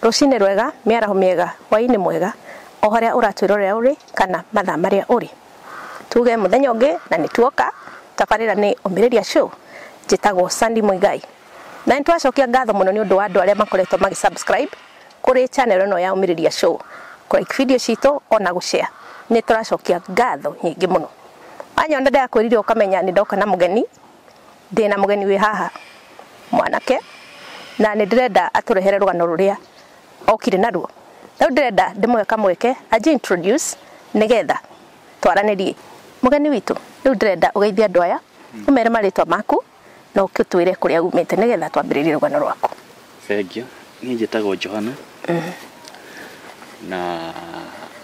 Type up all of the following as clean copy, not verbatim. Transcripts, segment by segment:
Rũcinĩ rwega, mĩaraho mĩega, hwaĩ-inĩ mwega, o harĩa ũratwĩrorera ũrĩ kana mathaa marĩa ũrĩ. Tuge mũthenya ũngĩ na nĩ tuoka, tabarĩra nĩ Ũmĩrĩria Show. Njĩtagwo Sandy Muigai. Na nĩ twacokia ngatho mũno nĩ ũndũ wa andũ arĩa makoretwo magĩ subscribe kũrĩ channel ĩno ya Ũmĩrĩria Show, kũ like video citũ ona gũ share. Nĩ tũracokia ngatho nyingĩ mũno. Wanyona ndĩrakwĩrire ũkamenya nĩ ndoka na mũgeni, ndĩna mũgeni wĩ haha mwanake, na nĩ ndĩrenda atũrehere rũgano rũrĩa okire naruo. Rĩu ndĩrenda ndĩmũhe kamweke anji introduce nĩgetha twaranĩrie. Mũgeni witũ, rĩu ndĩrenda ũgeithie andũ aya, ũmere marĩtwa maku na ũkĩtwĩre kũrĩa umĩte nĩgetha twambĩrĩrie rũgano rwaku. Thengiũ, niĩ njĩtagwo Johana na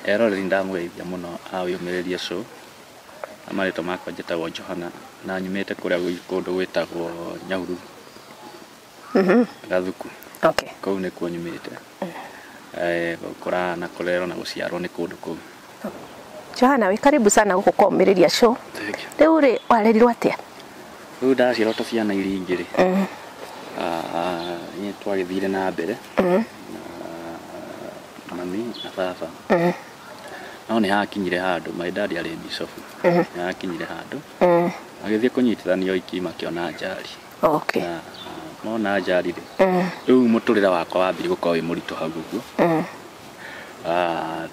eroreri ndamũgeithia mũno a Ũmĩrĩria Show. Na marĩtwa makwa njĩtagwo Johana na nyumĩte kũrĩa kũndũ gwĩtagwo Nyahururu, Gathuku. Kũu nĩkuo nyumĩte. Gũkũra na kũrerwo na gũciarwo nĩ kũndũ kũu. Johana, wĩ karibu sana gũkũ kwa Ũmĩrĩria Show. Thengiũ. Rĩu rĩ, warerirwo atĩa? Rĩu ndaciarwo ta ciana iria ingĩ rĩ, niĩ twagĩthire na mbere na mami na baba. No nĩ hakinyire handũ, my dad arĩ bishop. Nĩ hakinyire handũ magĩthiĩ kũnyitithanio iki makĩona njari. Na mona njari rĩ, rĩu mũtũrĩre wakwa wambirie gũkorwo wĩ mũritũ hau ũguo.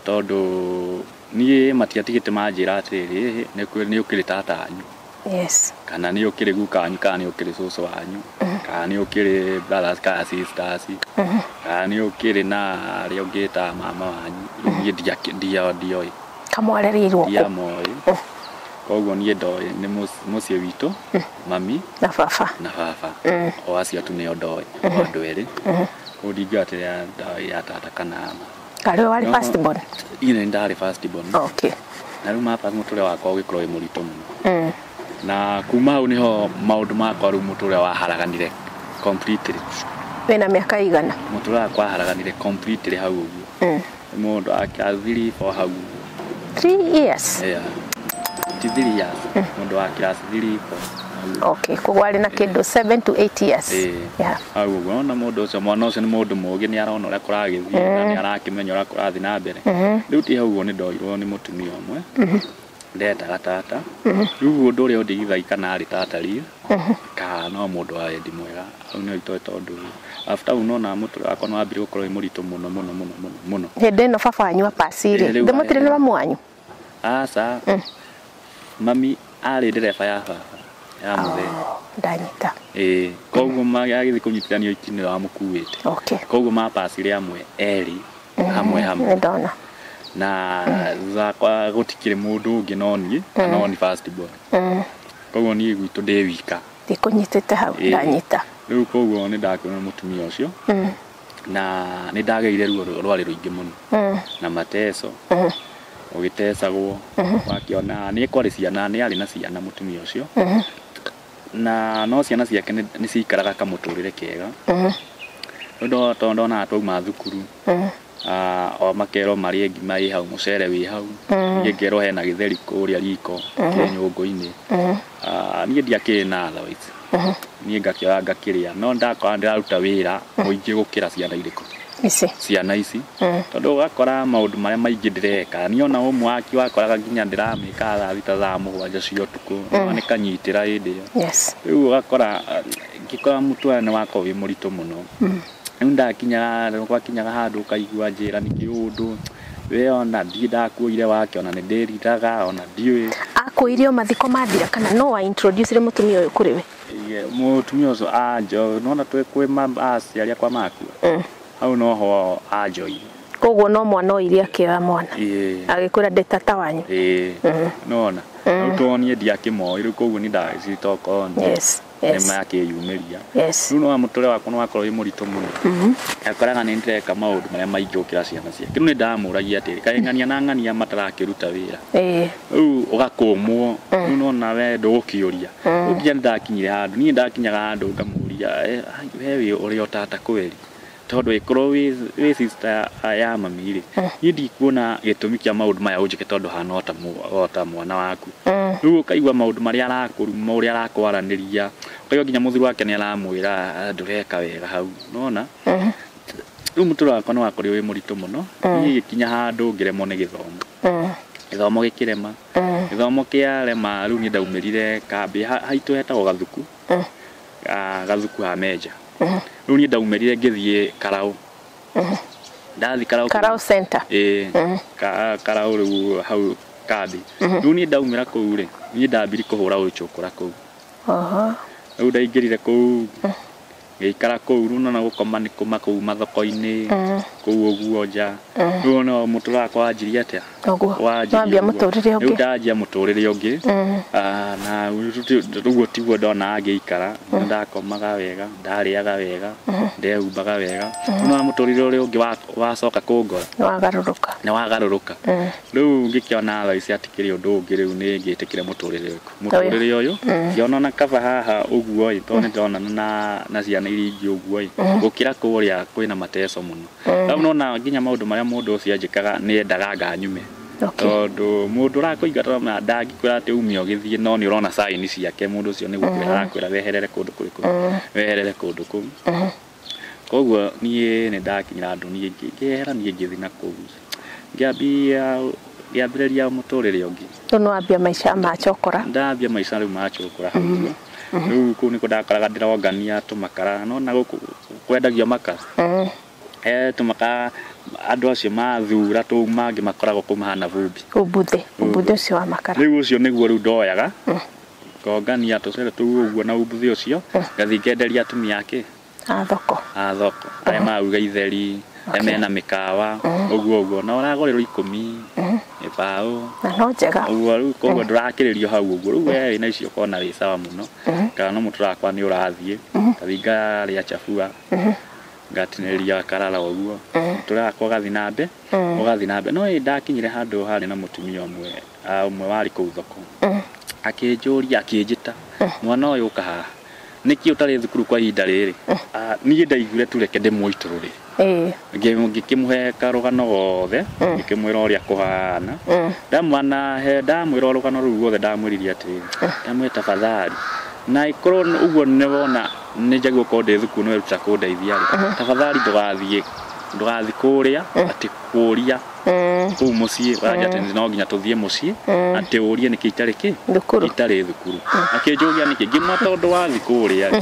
Tondũ niĩ matiatigĩte manjĩra atĩrĩrĩ, nĩ ũkĩrĩ tata wanyu. Kana nĩ ũkĩrĩ guka wanyu, kana nĩ ũkĩrĩ cũcũ wanyu, kana nĩ ũkĩrĩ brothers kana sisters, kana nĩ ũkĩrĩ na arĩa ũngĩta mama wanyu. Rĩu niĩ ndioĩ. Kamwarereirwo kũ? Ndiamoĩ. Koguo niĩ ndoĩ nĩ mũciĩ witũ, mami na baba. Na baba. O acio tu nĩo ndoĩ, o andũ erĩ. Koguo ndingiuga atĩ ya tata kana mama. Karĩ we warĩ first born? Niĩ nĩ ndarĩ first born. Na rĩu mapa mũtũrĩre wakwa ũgĩkorwo wĩ mũritũ mũno. Na kuma hau nĩho maũndũ makwa rĩu mũtũrĩre waharaganire completely. Wĩna mĩaka igana? Mũtũrĩre wakwa waharaganire completely hau ũguo. Mũndũ wa 3 4 hau ũguo. 3 years? Yeah. Ti 3 years. Mũndũ wa class 3 4. Okay, koguo arĩ na kĩndũ 7 to 8 years. Hau ũguo ona mũndũ ũcio, mwana ũcio nĩ mũndũ mũũgĩ, nĩ arona ũrĩa kũragĩthiĩ na nĩ arakĩmenya ũrĩa kũrathiĩ na mbere. Rĩu ti hau ũguo nĩ ndoirwo nĩ mũtumia ũmwe. Ndetaga tata. Rĩu ũndũ ũrĩa ũndigithagia kana arĩ tata rĩ, kana no mũndũ wa wendi mwega. Hau nĩho itoĩ tondũ after hau nona mũtũrĩre wakwa nĩ wambirie gũkorwo wĩ mũritũ mũno mũno mũno mũno mũno. Hĩndĩ ĩno baba wanyu apaci rĩ, Rĩu ndĩmũtirĩ na mamu wanyu? Aca. Mami arĩ ndereba ya baba ya mũthee. Ndanyita. Koguo agĩthiĩ kũnyitithanio iki nĩwe wamũkuĩte. Koguo mapacire amwe erĩ hamwe hamwe. Nĩ ndona. Na thutha wakwa gũtikĩrĩ mũndũ ũngĩ no niĩ, na no niĩ first born. Koguo niĩ gwitũ ndĩ wika. Ndikũnyitĩte hau, ndanyita. Rĩu koguo nĩ ndakĩona mũtumia ũcio. Na nĩ ndageire ruo rwarĩ rũingĩ mũno. Na mateso. Ũgĩtecagwo, wakĩona nĩ kwarĩ ciana, nĩ arĩ na ciana mũtumia ũcio. Na no ciana ciake nĩ ciikaraga kamũtũrĩre kega. Rĩu tondũ ndonaga twauma thukuru, o makerwo marĩe ngima ĩ hau, mũcere wĩ hau. Niĩ ngerwo hena gĩtheri kũrĩa riko, kĩ nyũngũ-inĩ. Niĩ ndiakĩrĩ na otherwise. Niĩ ngakĩoya ngakĩrĩa, no ndakora ndĩraruta wĩra mũingĩ gũkĩra ciana irĩkũ. Ici. Ciana ici. Tondũ ũgakora maũndũ marĩa maingĩ ndĩreka. Niĩ ona homework wakoraga nginya ndĩramĩka thaa thita thaa mũgwanja cia ũtukũ. Nĩ kanyitĩra hĩndĩ ĩyo. Rĩu ũgakora, ngĩkora mũtũrĩre nĩ wakorwo wĩ mũritũ mũno. Rĩu ndakinyaga, gwakinyaga handũ ũkaigua njĩra nĩkĩ ũndũ. We ona ndirĩ ndakuoire wake, ona nĩ ndĩriraga, ona ndiũĩ. Akuoire o mathiko mathira kana no wa introduce ire mũtumia ũyũ kũrĩ we? Mũtumia ũcio anjo, nĩwona twĩ kwĩ aciari akwa makua. Hau noho anjoire. Koguo no mwana oire akĩoya mwana. Agĩkwĩra ndĩ tata wanyu. Nĩwona? Rĩu to niĩ ndiakĩmoĩ, rĩu koguo nĩ ndagĩcita okorwo nĩ nĩ makĩyumĩria. Rĩu no mũtũrĩre wakwa nĩ wakorwo wĩ mũritũ mũno. Akoraga nĩ ndĩreka maũndũ marĩa maingĩ gũkĩra ciana ciake. Rĩu nĩ ndamũragia atĩrĩ, kaĩ ng'ania na ng'ania matarakĩruta wĩra. Rĩu ũgakũmwo, rĩu nona we ndũgũkĩũria. Rĩu nginya nĩ ndakinyire handũ, niĩ ndakinyaga handũ ngamũria, we wĩ ũrĩ o tata kweri? Tondũ ĩkorwo wĩ sister ya mami rĩ, niĩ ndikuona gĩtũmi kĩa maũndũ maya ũnjĩke tondũ hana o ta mwana waku. Rĩu ũkaigua maũndũ marĩa arakũruma, ũrĩa arakwaranĩria, ũkaigua nginya mũthuri wake nĩ aramwĩra, ndũreka wega hau, nĩwona? Rĩu mũtũrĩre wakwa nĩ wakorirwo wĩ mũritũ mũno. Niĩ gĩkinya handũ ngĩremwo nĩ gĩthomo. Gĩthomo gĩkĩrema. Gĩthomo kĩarema rĩu niĩ ndaumĩrire kambĩ haitũ hetagwo Gathuku. Gathuku ha Menja. Rĩu niĩ ndaumĩrire ngĩthiĩ Karau. Ndathi Karau. Karau Center. Ĩĩ. Karau rĩu hau kambi. Rĩu niĩ ndaumĩra kũu rĩ, niĩ ndambiri kũhũra ũcũkũra kũu. Rĩu ndaingĩrire kũu ngĩikara kũu rĩu nona gũkoma nĩ kũma kũu mathoko-inĩ kũu ũguo nja. Rĩu no mũtũrĩre wakwa wanjirie atĩa? Ũguo. Wambia mũtũrĩre ũngĩ. Rĩu ndanjia mũtũrĩre ũngĩ. Na ũguo tiguo ndonaga ngĩikara. Ndakomaga wega, ndarĩaga wega, ndehumbaga wega. Rĩu nona mũtũrĩre ũrĩa ũngĩ wacoka kũngora. Nĩwagarũrũka. Nĩwagarũrũka. Rĩu ngĩkĩona thaa ici hatikĩrĩ ũndũ ũngĩ rĩu nĩ ngĩtĩkĩre mũtũrĩre ũyũ. Mũtũrĩre ũyũ ngĩona ona kaba haha ũguo ĩ, tondũ nĩndonana na ciana iria ingĩ ũguo ĩ, gũkĩra kũrĩa kwĩna mateso mũno. Rĩu nona nginya maũndũ marĩa mũndũ ũcio anjĩkaga nĩendaga nganyume. Tondũ mũndũ ũrakũingata na ndangĩkwĩra atĩ ume ũgĩthiĩ, no nĩ ũrona sign ciake mũndũ ũcio nĩ gũkwĩra arakwĩra weherere kũndũ kũrĩkũ, weherere kũndũ kũu. Koguo niĩ nĩ ndakinyĩra handũ niĩ ngĩehera niĩ ngĩthiĩ na kũu. Ngĩambĩrĩria mũtũrĩre ũngĩ. Rĩu nĩwambia maica ma chokora. Ndambia maica rĩu ma chokora hau ũguo. Rĩu kũu nĩkuo ndakoraga ndĩrongania tũmakara, nona gũkũ kwendagio makara. Tũmakara andũ acio mathura tũu mangĩ makoragwo kũu mahana vumbi. Umbuthĩ, umbuthĩ ũcio wa makara. Rĩu ũcio nĩguo rĩu ndoyaga. Ngongania tũcere tũu ũguo na umbuthĩ ũcio, ngathiĩ ngenderia atumia ake. A thoko. A thoko. Arĩa maruga itheri, arĩa mena mĩkawa, ũguo ũguo. Na ũragũrĩrwo 10, gĩbaũ. Na no njega. Ũguo rĩu koguo ndũrakĩrĩrio hau ũguo. Rĩu we wĩna icio ũkona wĩ sawa mũno. Kana no mũtũrĩre wakwa nĩ ũrathiĩ. Ngathiĩ ngarĩa chabua. Ngatinĩria karara ũguo. Mũtũrĩre wakwa ũgathiĩ na mbere. Ũgathiĩ na mbere. No ĩ ndakinyire handũ harĩ na mũtumia ũmwe, ũmwe warĩ kũu thoko. Akĩnjũria, akĩnjĩta, mwana ũyũ ũka haha. Nĩkĩ ũtarĩ thukuru kwa ihinda rĩrĩ? Niĩ ndaiguire tu reke ndĩmũitũrũre. Ngĩkĩmũhe karũgano gothe, ngĩkĩmwĩra ũrĩa kũhana. Ndamwĩra rũgano rũu ruothe ndamwĩrire atĩrĩrĩ, ndamwĩra tafadhali, na ĩkorwo ũguo nĩwona nĩ njagĩrĩirwo gũkorwo ndĩ thukuru nĩweruta kũndeithia rĩ, tafadhali ndũgathiĩ kũrĩa atĩ kũria kũu mũciĩ, ũranjĩra atĩ no nginya tũthiĩ mũciĩ, atĩ ũrie nĩkĩ itarĩ kĩ? Thukuru. Itarĩ thukuru. Akĩnjũria nĩkĩ? Ngĩmwĩra tondũ wathiĩ kũrĩa rĩ,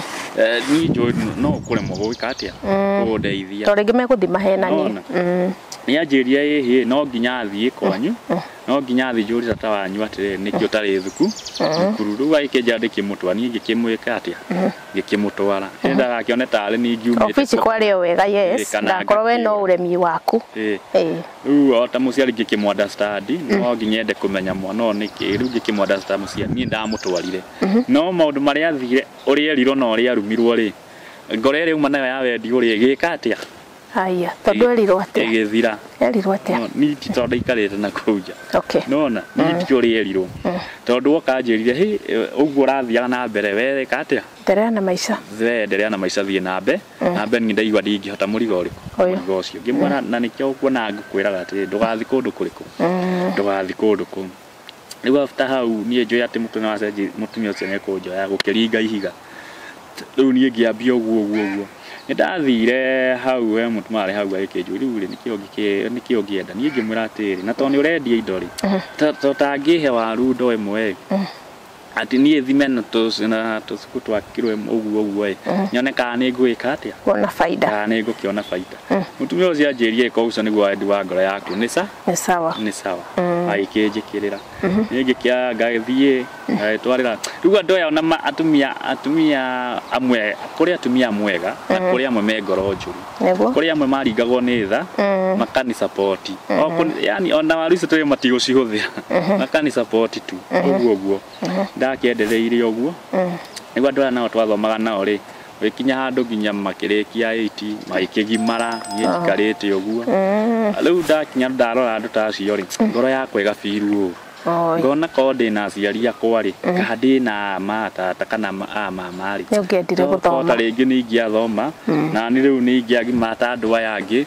niĩ njũĩ no ũkũremwo gwĩka atĩa? Kũndeithia. Tondũ rĩngĩ megũthiĩ mahenanie. Nĩanjĩrire ĩhĩ, no nginya athiĩ kwanyu, no nginya athiĩ njũrie tata wanyu atĩrĩrĩ, nĩkĩ ũtarĩ thukuru? Rĩu agĩkĩnjĩra ndĩkĩmũtwara, niĩ ngĩkĩmwĩka atĩa? Ngĩkĩmũtwara. Ĩ ndagakĩone tarĩ niĩ ngiumĩte Obici kwarĩ o wega, yes. Ndakorwo we no ũremi waku. Rĩu o ta mũciari ngĩkĩmũ understand, no nginya ende kũmenya mwana ũyũ nĩkĩ. Rĩu ngĩkĩmũ understand mũciari, niĩ ndamũtwarire. No maũndũ marĩa athire, ũrĩa erirwo na ũrĩa arumirwo rĩ, ngoro ĩrĩa auma nayo ya wendi ũrĩa ĩgĩka atĩa? Haya, tondũ erirwo atĩa? Ĩgĩthira. Erirwo atĩa? No, niĩ ti tondũ ndaikarĩte na kũu nja. Nona, niĩ ti ũrĩa erirwo. Tondũ woka anjĩrire, hĩ, ũguo ũrathiaga na mbere, we ĩka atĩa? Endelea na maica. We endelea na maica, thiĩ na mbere. Na mbere niĩ ndaigua ndingĩhota mũrigo ũrĩkũ? Mũrigo ũcio. Ngĩmwĩra, na nĩkĩo ũkuona ngũkwĩraga atĩrĩ, ndũgathiĩ kũndũ kũrĩkũ? Ndũgathiĩ kũndũ kũu. Rĩu after hau niĩ njũĩ atĩ mũtumia wacenjia, mũtumia ũcio nĩekũnjoya gũkĩringa ihiga. Rĩu niĩ ngĩambia ũguo ũguo ũguo. Nĩndathire hau he mũtumia warĩ hau agĩkĩnjũria, rĩu rĩ, nĩkĩ ũngĩenda? Niĩ ngĩmwĩra atĩrĩrĩ, na tondũ nĩũrendia indo rĩ, to tangĩhe waru ndoo ĩmwe rĩ, atĩ niĩ thime na tũcuku twa kiro ĩmwe ũguo ũguo ĩ, nyone kana nĩ ngwĩka atĩa? Kuona baida. Kana nĩ ngũkĩona baida. Mũtumia ũcio anjĩrire ĩka ũcio nĩguo wendi wa ngoro yaku. Nĩ Nĩ sawa. Nĩ sawa. Agĩkĩnjĩkĩrĩra. Niĩ ngĩkĩa ngathiĩ, ngagĩtwarĩra. Rĩu andũ aya ona atumia amwe, kũrĩ atumia amwe ega, na kũrĩ amwe me ngoro njũru. Kũrĩ amwe maringagwo nĩ tha, makani support. Yani ona waru icio tũrĩ matigũcihũthĩra. Makani support tu. Ũguo ũguo. Ndakĩendereire ũguo. Nĩguo andũ aya nao twathomaga nao rĩ, gũgĩkinya handũ nginya makĩrĩkia 8, magĩkĩgimara, niĩ njikarĩte ũguo. Rĩu ndakinya ndarora andũ ta acio rĩ, ngoro yakwa ĩgabiru ũũ. Ngona korwo ndĩna aciari akwa rĩ, kana ndĩna matata kana a mama rĩ, Nĩ ũngĩendire no gũthoma. ta rĩngĩ nĩ ingĩathoma, na niĩ rĩu nĩ ingĩagimara ta andũ aya angĩ,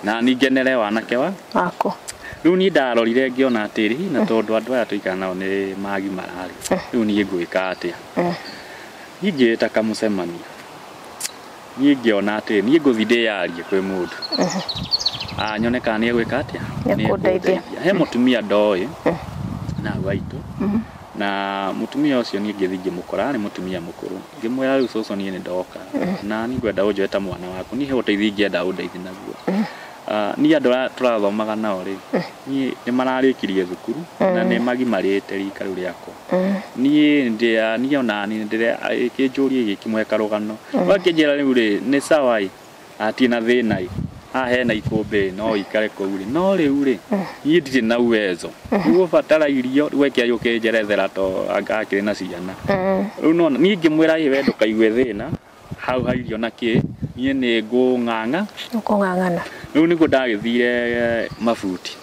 na niĩ ngenere wanake wa Waku. Rĩu niĩ ndarorire ngĩona atĩrĩ, na tondũ andũ aya tũikara nao nĩ magimara rĩ, rĩu niĩ ngwĩka atĩa? Niĩ ngĩĩta kamũcemanio. Niĩ ngĩona atĩ niĩ ngũthiĩ ndĩyarie kwĩ mũndũ. Nyone kana nĩ egwĩka atĩa? Nĩekũndeithia. He mũtumia ndoĩ na gwaitũ. Na mũtumia ũcio niĩ ngĩthiĩ ngĩmũkora, arĩ mũtumia mũkũrũ. Ngĩmwĩra rĩu cũcũ niĩ nĩ ndoka na niĩ ngwenda ũnjoe ta mwana waku, niĩ he ũteithio ingĩenda ũndeithie naguo. Niĩ andũ arĩa tũrathomaga nao rĩ, niĩ nĩ mararĩkirie thukuru na nĩ magimarĩte rika rĩu rĩakwa. Niĩ ona niĩ ĩkĩnjũria gĩkĩmũhe karũgano. Akĩnjĩra rĩu rĩ, nĩ sawa ĩ, hatirĩ na thĩna ĩ, haha hena ikũmbĩ no ũikare kũu rĩ, no rĩu rĩ, niĩ ndirĩ na uwezo. Nĩgũbatara irio, rĩu eke ũkĩnjerethera to akĩrĩ na ciana. Rĩu nĩwona, niĩ ngĩmwĩra ĩ we ndũkaigue thĩna, hau ha irio na kĩ, niĩ nĩ ngũng'ang'a. Ũkũng'ang'ana. Rĩu nĩguo ndagĩthire mabuti.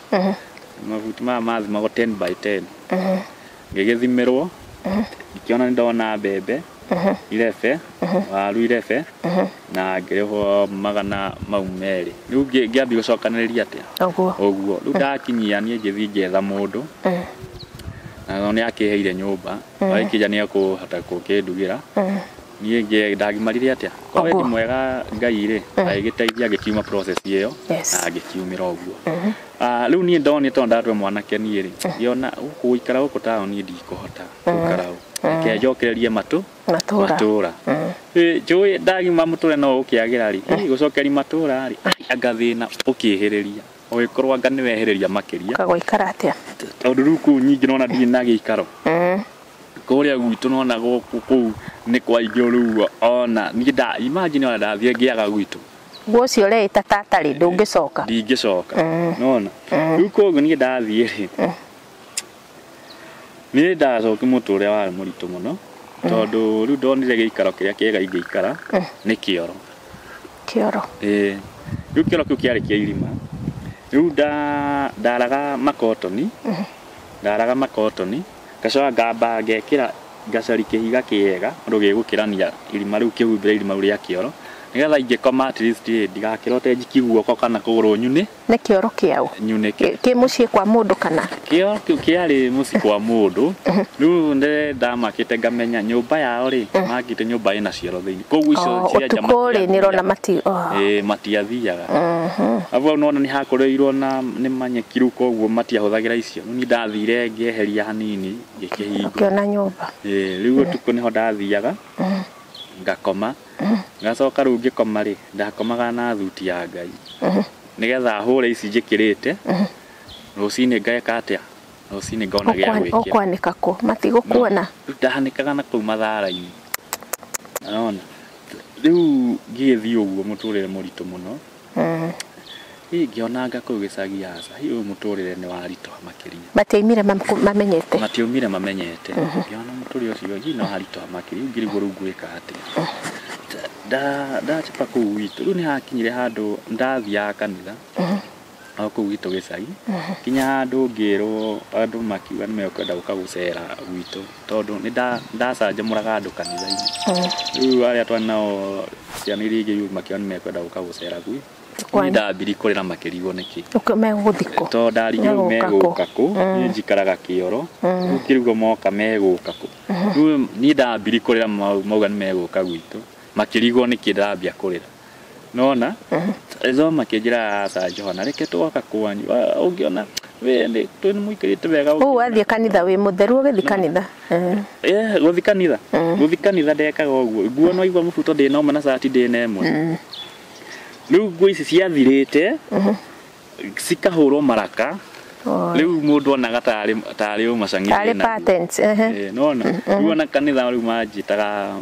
Mabuti maya mathimagwo 10 by 10. Ngĩgĩthimĩrwo, ngĩkĩona nĩ ndona mbembe, irebe, waru irebe, na ngĩrĩhwo magana mau merĩ. Rĩu ngĩambia gũcokanĩrĩria atĩa? Ũguo. Ũguo. Rĩu ndakinyia niĩ ngĩthiĩ ngĩetha mũndũ. Na nĩ akĩheire nyũmba. Agĩkĩnja nĩ ekũhota gũkĩndugĩra. Niĩ ndagimarire atĩa? Kwa wendi mwega Ngai rĩ, agĩgĩteithia ngĩkiuma process ĩyo na ngĩkiumĩra ũguo. Rĩu niĩ ndonire tondũ ndatwe mwanake niĩ rĩ, ngĩona gũkũ gũikara gũkũ taũni ndikũhota gũikara ũũ. Reke njokererie matũra. Njũĩ ndagima mũtũre no ũkĩagĩra rĩ, gũcokeria matũra rĩ, anga thĩna ũkĩhĩrĩria. Ũgĩkorwo anga nĩwehĩrĩria makĩria. Ũgagũikara atĩa? Tondũ rĩu kũu nyingĩ nona ndirĩ na gĩikaro. Kũrĩa gwitũ nona gũkũ kũu nĩ kwaingĩ rĩu ona niĩ nda imagine ona ndathiĩ ngĩaga gwitũ. Guo ũcio ũreĩta tata rĩ, ndũngĩcoka. Ndingĩcoka. Nona. Rĩu koguo niĩ ndathiĩ rĩ, niĩ ndacoki mũtũrĩre warĩ mũritũ mũno tondũ rĩu ndonire gĩikaro kĩrĩa kĩega ingĩikara nĩ kĩoro. Kĩoro. Ĩĩ. Rĩu kĩoro kĩu kĩarĩ kĩa irima. Rĩu ndaraga makotoni. Ndaraga makotoni. Ngacoka ngamba ngekĩra ngacari kĩhiga kĩega ũndũ gĩgũkĩrania irima rĩu kĩhumbĩre irima rĩu rĩa kĩoro nĩgetha ingĩkoma at least ndigakĩrote njiki guoko kana kũgũrũ nyune. Nĩ kĩoro kĩaũ? Nyunĩke. Kĩ mũciĩ kwa mũndũ kana? Kĩoro kĩu kĩarĩ mũciĩ kwa mũndũ. Rĩu ndamakĩte ngamenya nyũmba yao rĩ, makĩte nyũmba ĩna cioro thĩinĩ. Koguo icio cia nja ũtukũ rĩ nĩrona matiathiaga. Abu nona nĩ hakũrĩirwo na nĩ manyeki rĩu koguo matiahũthagĩra icio. Rĩu niĩ ndathire ngĩeheria hanini ngĩkĩhinga. Ũkĩona nyũmba. Rĩu ũtukũ nĩho ndathiaga ngakoma. Ngacoka rĩu ngĩkoma rĩ, ndakomaga na thuti ya Ngai. Nĩgetha hũre ici njĩkĩrĩte, rũcinĩ ngeka atĩa? Rũcinĩ ngona gĩa gwĩkĩra. Ũkwanĩka kũ? Matigũkuona? Ndahanĩkaga na kũu mathara-inĩ. Ũrona? Rĩu ngĩgĩthiĩ ũguo mũtũrĩre mũritũ mũno. Ngĩona anga kũu gĩcagi aca, hihi ũyũ mũtũrĩre nĩ waritũha makĩria. Matiaumire mamenyete? Matiaumire mamenyete. Ngĩona mũtũrĩre ũcio hihi no waritũha makĩria, rĩu ngĩrigwo rĩu ngwĩka atĩa. Ndachapa kũu gwitũ, rĩu nĩ hakinyire handũ ndathiaga kanitha, o kũu gwitũ gĩcagi, nginya handũ ngĩrwo andũ makiuga nĩ mekwenda gũka gũcera gwitũ, tondũ nĩ ndacanjamũraga andũ kanitha-inĩ. Rĩu arĩa twarĩ nao ciana iria ingĩ makiuga nĩ mekwenda gũka gũcera gwitũ. Niĩ ndambirie kũrĩra makĩrigwo nĩkĩ. Megũthiĩ kũ? Tondũ ndarigirwo megũka kũ, niĩ njikaraga kĩoro, rĩu ngĩrigwo moka megũka kũ. Rĩu niĩ ndambirie kũrĩra mauga nĩ megũka gwitũ, makĩrigwo nĩkĩ ndambia kũrĩra. Nona? Ezo makĩnjĩra aca Johana, reke twoka kwanyu. Ũngĩona we nĩ mũikarĩte wega. Ũũ wathiĩ kanitha wĩ mũtheru ũgĩthiĩ kanitha? Gũthiĩ kanitha. Gũthiĩ kanitha ndekaga ũguo. Nguo no igua mũbuto ndĩ na ũmwe na cati ndĩ na ĩmwe. Rĩu nguo ici ciathirĩte, cikahũrwo maraka. Rĩu mũndũ onaga tarĩ ũmacangi. Tarĩ patents. Nona? Rĩu ona kanitha rĩu manjĩtaga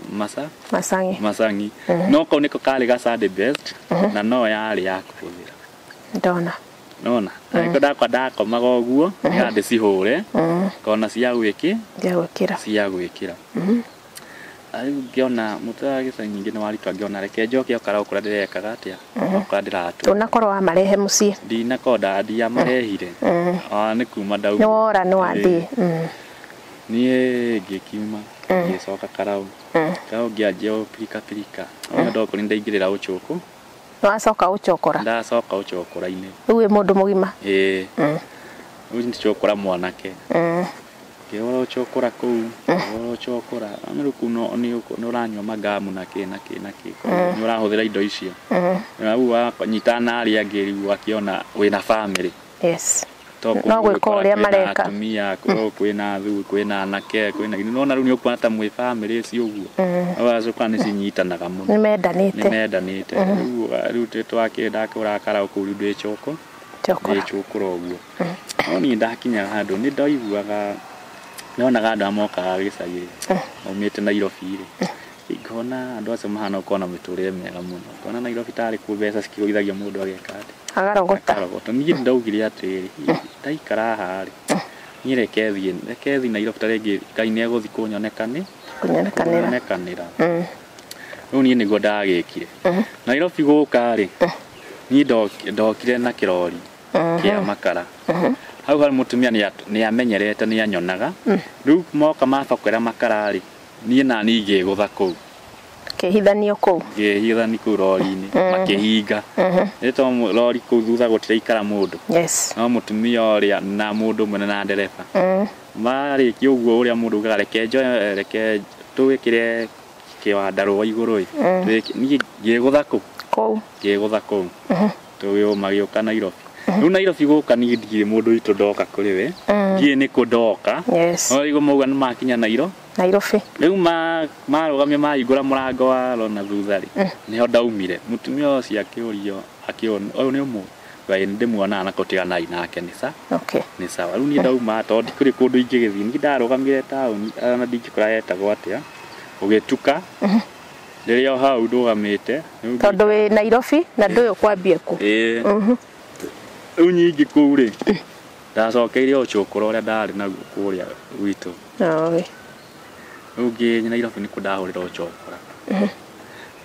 Macangi. Macangi. No kau nĩko karĩ ga Sunday best, na no yarĩ ya kũhũthĩra. Ndona. Nona? Nĩkĩo ndakwa ndakomaga ũguo, nĩgetha ndĩcihũre, ngona cia gwĩkĩ? Cia gwĩkĩra. Cia gwĩkĩra. Rĩu ngĩona mũtwe wa gĩcagi nyingĩ nĩ waritũha, ngĩona reke njoke o karaũ kũrĩa ndĩrekaga atĩa, o kũrĩa ndĩratũra. Ndũnakorwo wamarehe mũciĩ? Ndinakorwo ndiamarehire. Nĩ kuma ndauma. Nĩ wora nĩ wathiĩ. Niĩ ngĩkiuma, ngĩcoka karaũ. Karaũ ngĩanjia o pirika pirika. Ona ndokorwo nĩ ndaingĩrĩra ũcũkũ. Nĩwacoka ũcokora? Ndacoka ũcokora-inĩ. Rĩu wĩ mũndũ mũgima? Ĩĩ. Rĩu nĩ cokora mwanake. Ngĩhũra ũcũkũra kũu, ngĩhũra ũcũkũra. Rĩu kũu nĩ ũranyua magamu na kĩ na kĩ na kĩ, nĩ ũrahũthĩra indo icio. Na rĩu wanyitana na arĩa angĩ rĩu ũgakĩona wĩna bamĩrĩ. Yes. No gwĩka ũrĩa mareka. Atumia, kwĩna athuri, kwĩna anake, kwĩna nĩwona rĩu nĩ ũkuona ta mwĩ bamĩrĩ ici ũguo. Ũgacoka nĩ cinyitanaga mũno. Nĩ mendanĩte. Nĩ mendanĩte. Rĩu ndakĩhũraga karaũ kũu rĩu ndĩ cũkũra ũguo. No niĩ ndakinyaga handũ nĩ ndaiguaga nyonaga andũ arĩa mokaga gĩcagi maumĩte Nairobi rĩ, ngona andũ acio mahana gũkorwo na mĩtũrĩre mĩega mũno. Ngona Nairobi tarĩ kuo mbeca cikĩgũithagia mũndũ ageka atĩa? Akarogota. Akarogota. Niĩ nĩ ndaugire atĩrĩrĩ, ndaikara haha rĩ, niĩ reke thiĩ Nairobi ta rĩngĩ Ngai nĩ egũthiĩ kũnyonekanĩra. Rĩu niĩ nĩguo ndagĩkire. Nairobi gũka rĩ, niĩ ndokire na kĩrori kĩa makara. Hau harĩ mũtumia nĩ amenyerete nĩ anyonaga. Rĩu moka mabakũra makara rĩ, niĩ na niĩ ngĩgũtha kũu. Kĩhithanio kũu. Ngĩhithani kũu rori-inĩ, makĩhinga. Nĩ tondũ rori kũu thutha gũtiraikara mũndũ. Yes. No mũtumia ũrĩa na mũndũ ũmwe na ndereba. Marĩkia ũguo ũrĩa mũndũ augaga reke njoe, reke tũgĩkĩre kĩwandarũa igũrũ ĩ. Niĩ ngĩgũtha kũu. Kũu. Ngĩgũtha kũu. Magĩũka Nairobi. Rĩu Nairobi gũka niĩ ndirĩ mũndũ witũ ndoka kũrĩ we. Ndiĩ nĩ kũ ndoka. Yes. No rĩu mauga nĩ makinya Nairobi. Rĩu marũgamia mahingũra mũrango wa na thutha rĩ, nĩho ndaumire. Mũtumia ũcio akĩũrio, akĩona ũyũ nĩ ũmwe. Ngai ndĩmuonaga na kũtiganai nake nĩ sa. Okay. Nĩ sawa. Rĩu niĩ ndauma tondũ ndikũrĩ kũndũ ingĩgĩthiĩ. Niĩ ndarũgamire taũni ona ndingĩkora yetagwo atĩa. Gũgĩtuka. Rĩrĩa o hau ndũgamĩte. Tondũ wĩ Nairobi na ndũĩ ũkwambia kũ. Ĩĩ. Rĩu nyingĩ kũu rĩ, ndacokeire ũcũkũra ũrĩa ndarĩ naguo kũrĩa gwitũ. Rĩu ngĩ Nairobi nĩkuo ndahũrĩra ũcũkũra.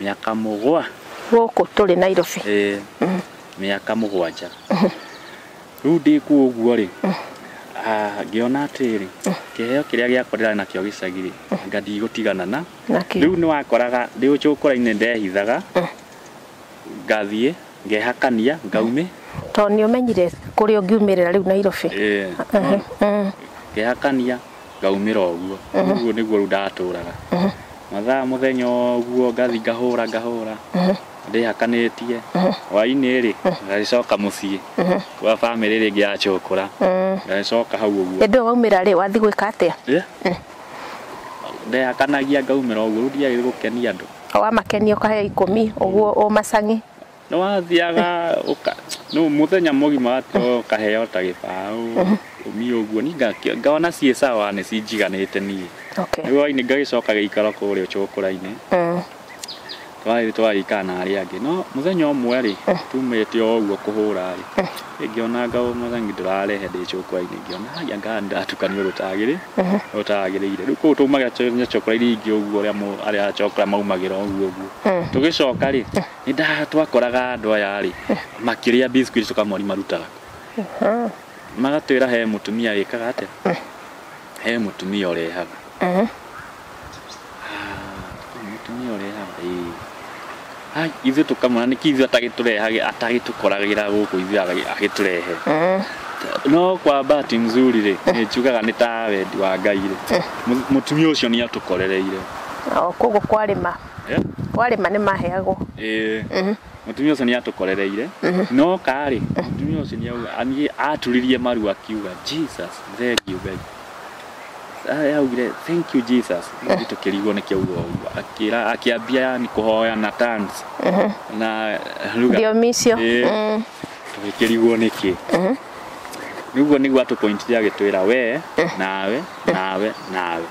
Mĩaka mũgwa. Gũkũ tũrĩ Nairobi. Ĩĩ. Mĩaka mũgwanja. Rĩu ndĩ kuo ũguo rĩ, ngĩona atĩrĩ, kĩheo kĩrĩa gĩakwa ndĩrarĩ nakĩo gĩcagi rĩ, anga ndigũtigana na. Rĩu nĩ wakoraga ndĩ ũcũkũra-inĩ ndehithaga, ngathiĩ, ngehakania, ngaume. Tondũ nĩ ũmenyire kũrĩa ũngiumĩrĩra rĩu Nairobi. Ĩĩ. Ngehakania, ngaumĩra ũguo. Ũguo nĩguo rĩu ndatũraga. Mathaa mũthenya ũguo ngathiĩ ngahũra ngahũra. Ndĩhakanĩtie. Hwaĩ-inĩ rĩ, ngagĩcoka mũciĩ. Kwa bamĩrĩ rĩngĩ ya cũkũra. Ngagĩcoka hau ũguo. Hĩndĩ ĩyo waumĩra rĩ, wathiĩ gwĩka atĩa? Ndehakanagia ngaumĩra ũguo, rĩu ndiagĩrĩire gũkenia andũ. Wamakenia ũkaheo ikũmi, ũguo ũmacangi. Nĩ wathiaga no mũthenya mũgima ũkaheo ta gĩbaũ, ũmi ũguo, niĩ ngona ciĩ sawa nĩ cinjiganĩte niĩ. Okay. Rĩu hwaĩ-inĩ ngagĩcoka gĩikaro kũrĩa ũcũkũra-inĩ. Twarĩ twarikana na arĩa angĩ. No mũthenya ũmwe rĩ, tumĩte o ũguo kũhũra rĩ, ngĩona macangi ndĩrarehe ndĩ cũkũra-inĩ, ngĩona haya anga ndatukanio ũtagĩrĩire. Rĩu kũu tũmagĩra cũkũra iria ingĩ ũguo ũrĩa arĩa cũkũra maumagĩra ũguo ũguo. Tũgĩcoka rĩ, twakoraga andũ aya rĩ, makĩrĩa biscuits tũkamori marutaga. Magatwĩra he mũtumia wĩkaga atĩa? He mũtumia ũrehaga. Mũtumia ũrehaga, ĩĩ. Ai, ithuĩ tũkamwona nĩkĩ ithuĩ atagĩtũkoragĩra gũkũ ithuĩ agĩtũrehe. No kwa bahati nzuri rĩ, nĩ njugaga nĩ ta wendi wa Ngai rĩ, mũtumia ũcio nĩ atũkorereire. Koguo kwarĩma. Kwarĩma nĩ maheagwo. Ĩĩ. Mũtumia ũcio nĩ atũkorereire. No karĩ, mũtumia ũcio nĩ aturirie maru akiuga, Jesus, thank you very. Augire, thank you Jesus. Ithuĩ tũkĩrigwo nĩ kĩauga ũguo. Akĩra, akĩambia yani kũhoya na tongues. Na lugha. Thiomi icio. Tũgĩkĩrigwo nĩkĩ. Rĩu nĩguo atũpointire agĩtwĩra we, nawe, nawe, nawe.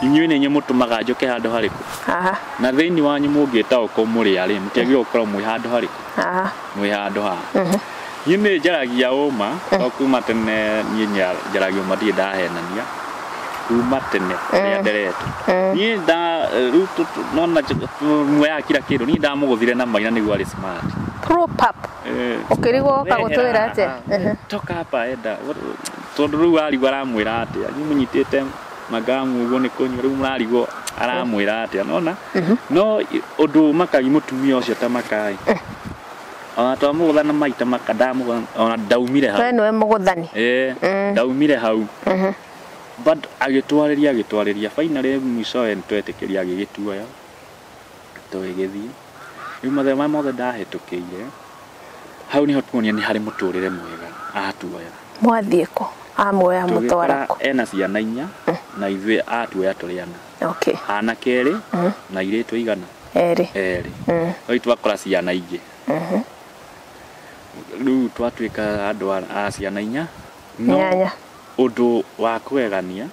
Inyuĩ nĩ inyuĩ mũtũmaga njũke handũ harĩkũ? Haha. Na thĩinĩ wanyu mũngĩtaũkwo mũrĩ arĩ, mũtiagĩrĩirwo gũkorwo mwĩ handũ harĩkũ? Haha. Mwĩ handũ haha. Niĩ nĩ njaragia ũma, to kuma tene niĩ njaragia ũma ndirĩ ndahenania. Kuma tene rĩrĩa nderetwo. Niĩ rĩu nona muoyaga kira kĩndũ, niĩ ndamũgũthire na maina nĩguo arĩ smart. Prop up. Ũkĩrigwo woka gũtwĩra atĩa? Toka hapa enda. Tondũ rĩu arigwo aramwĩra atĩa? Inyuĩ mũnyitĩte magamu ũguo nĩ kũnyua, rĩu mũrarigwo aramwĩra atĩa, nona? No ũndũ makagi mũtumia ũcio ta makai. Ona twamũgũtha na maita maka ndamũgũtha, ona ndaumire hau. We nĩwe mũgũthani. Ndaumire hau. But agĩtwarĩria finally mwishowe nĩtwetĩkĩria agĩgĩtuoya tũgĩgĩthiĩ. Rĩu mathĩna marĩa mothe ndahĩtũkĩire hau nĩho tuonia nĩ harĩ mũtũrĩre mwega atuoya. Mwathiĩ kũ? Amuoya mũtwara kũ? Ena ciana inya na ithuĩ atuoya tũrĩ ana. Okay. Anake erĩ na airĩtu aigana? Erĩ. Erĩ. Rĩu twakora ciana ingĩ. Rĩu twatuĩka andũ a ciana inya. No ũndũ wa kũgegania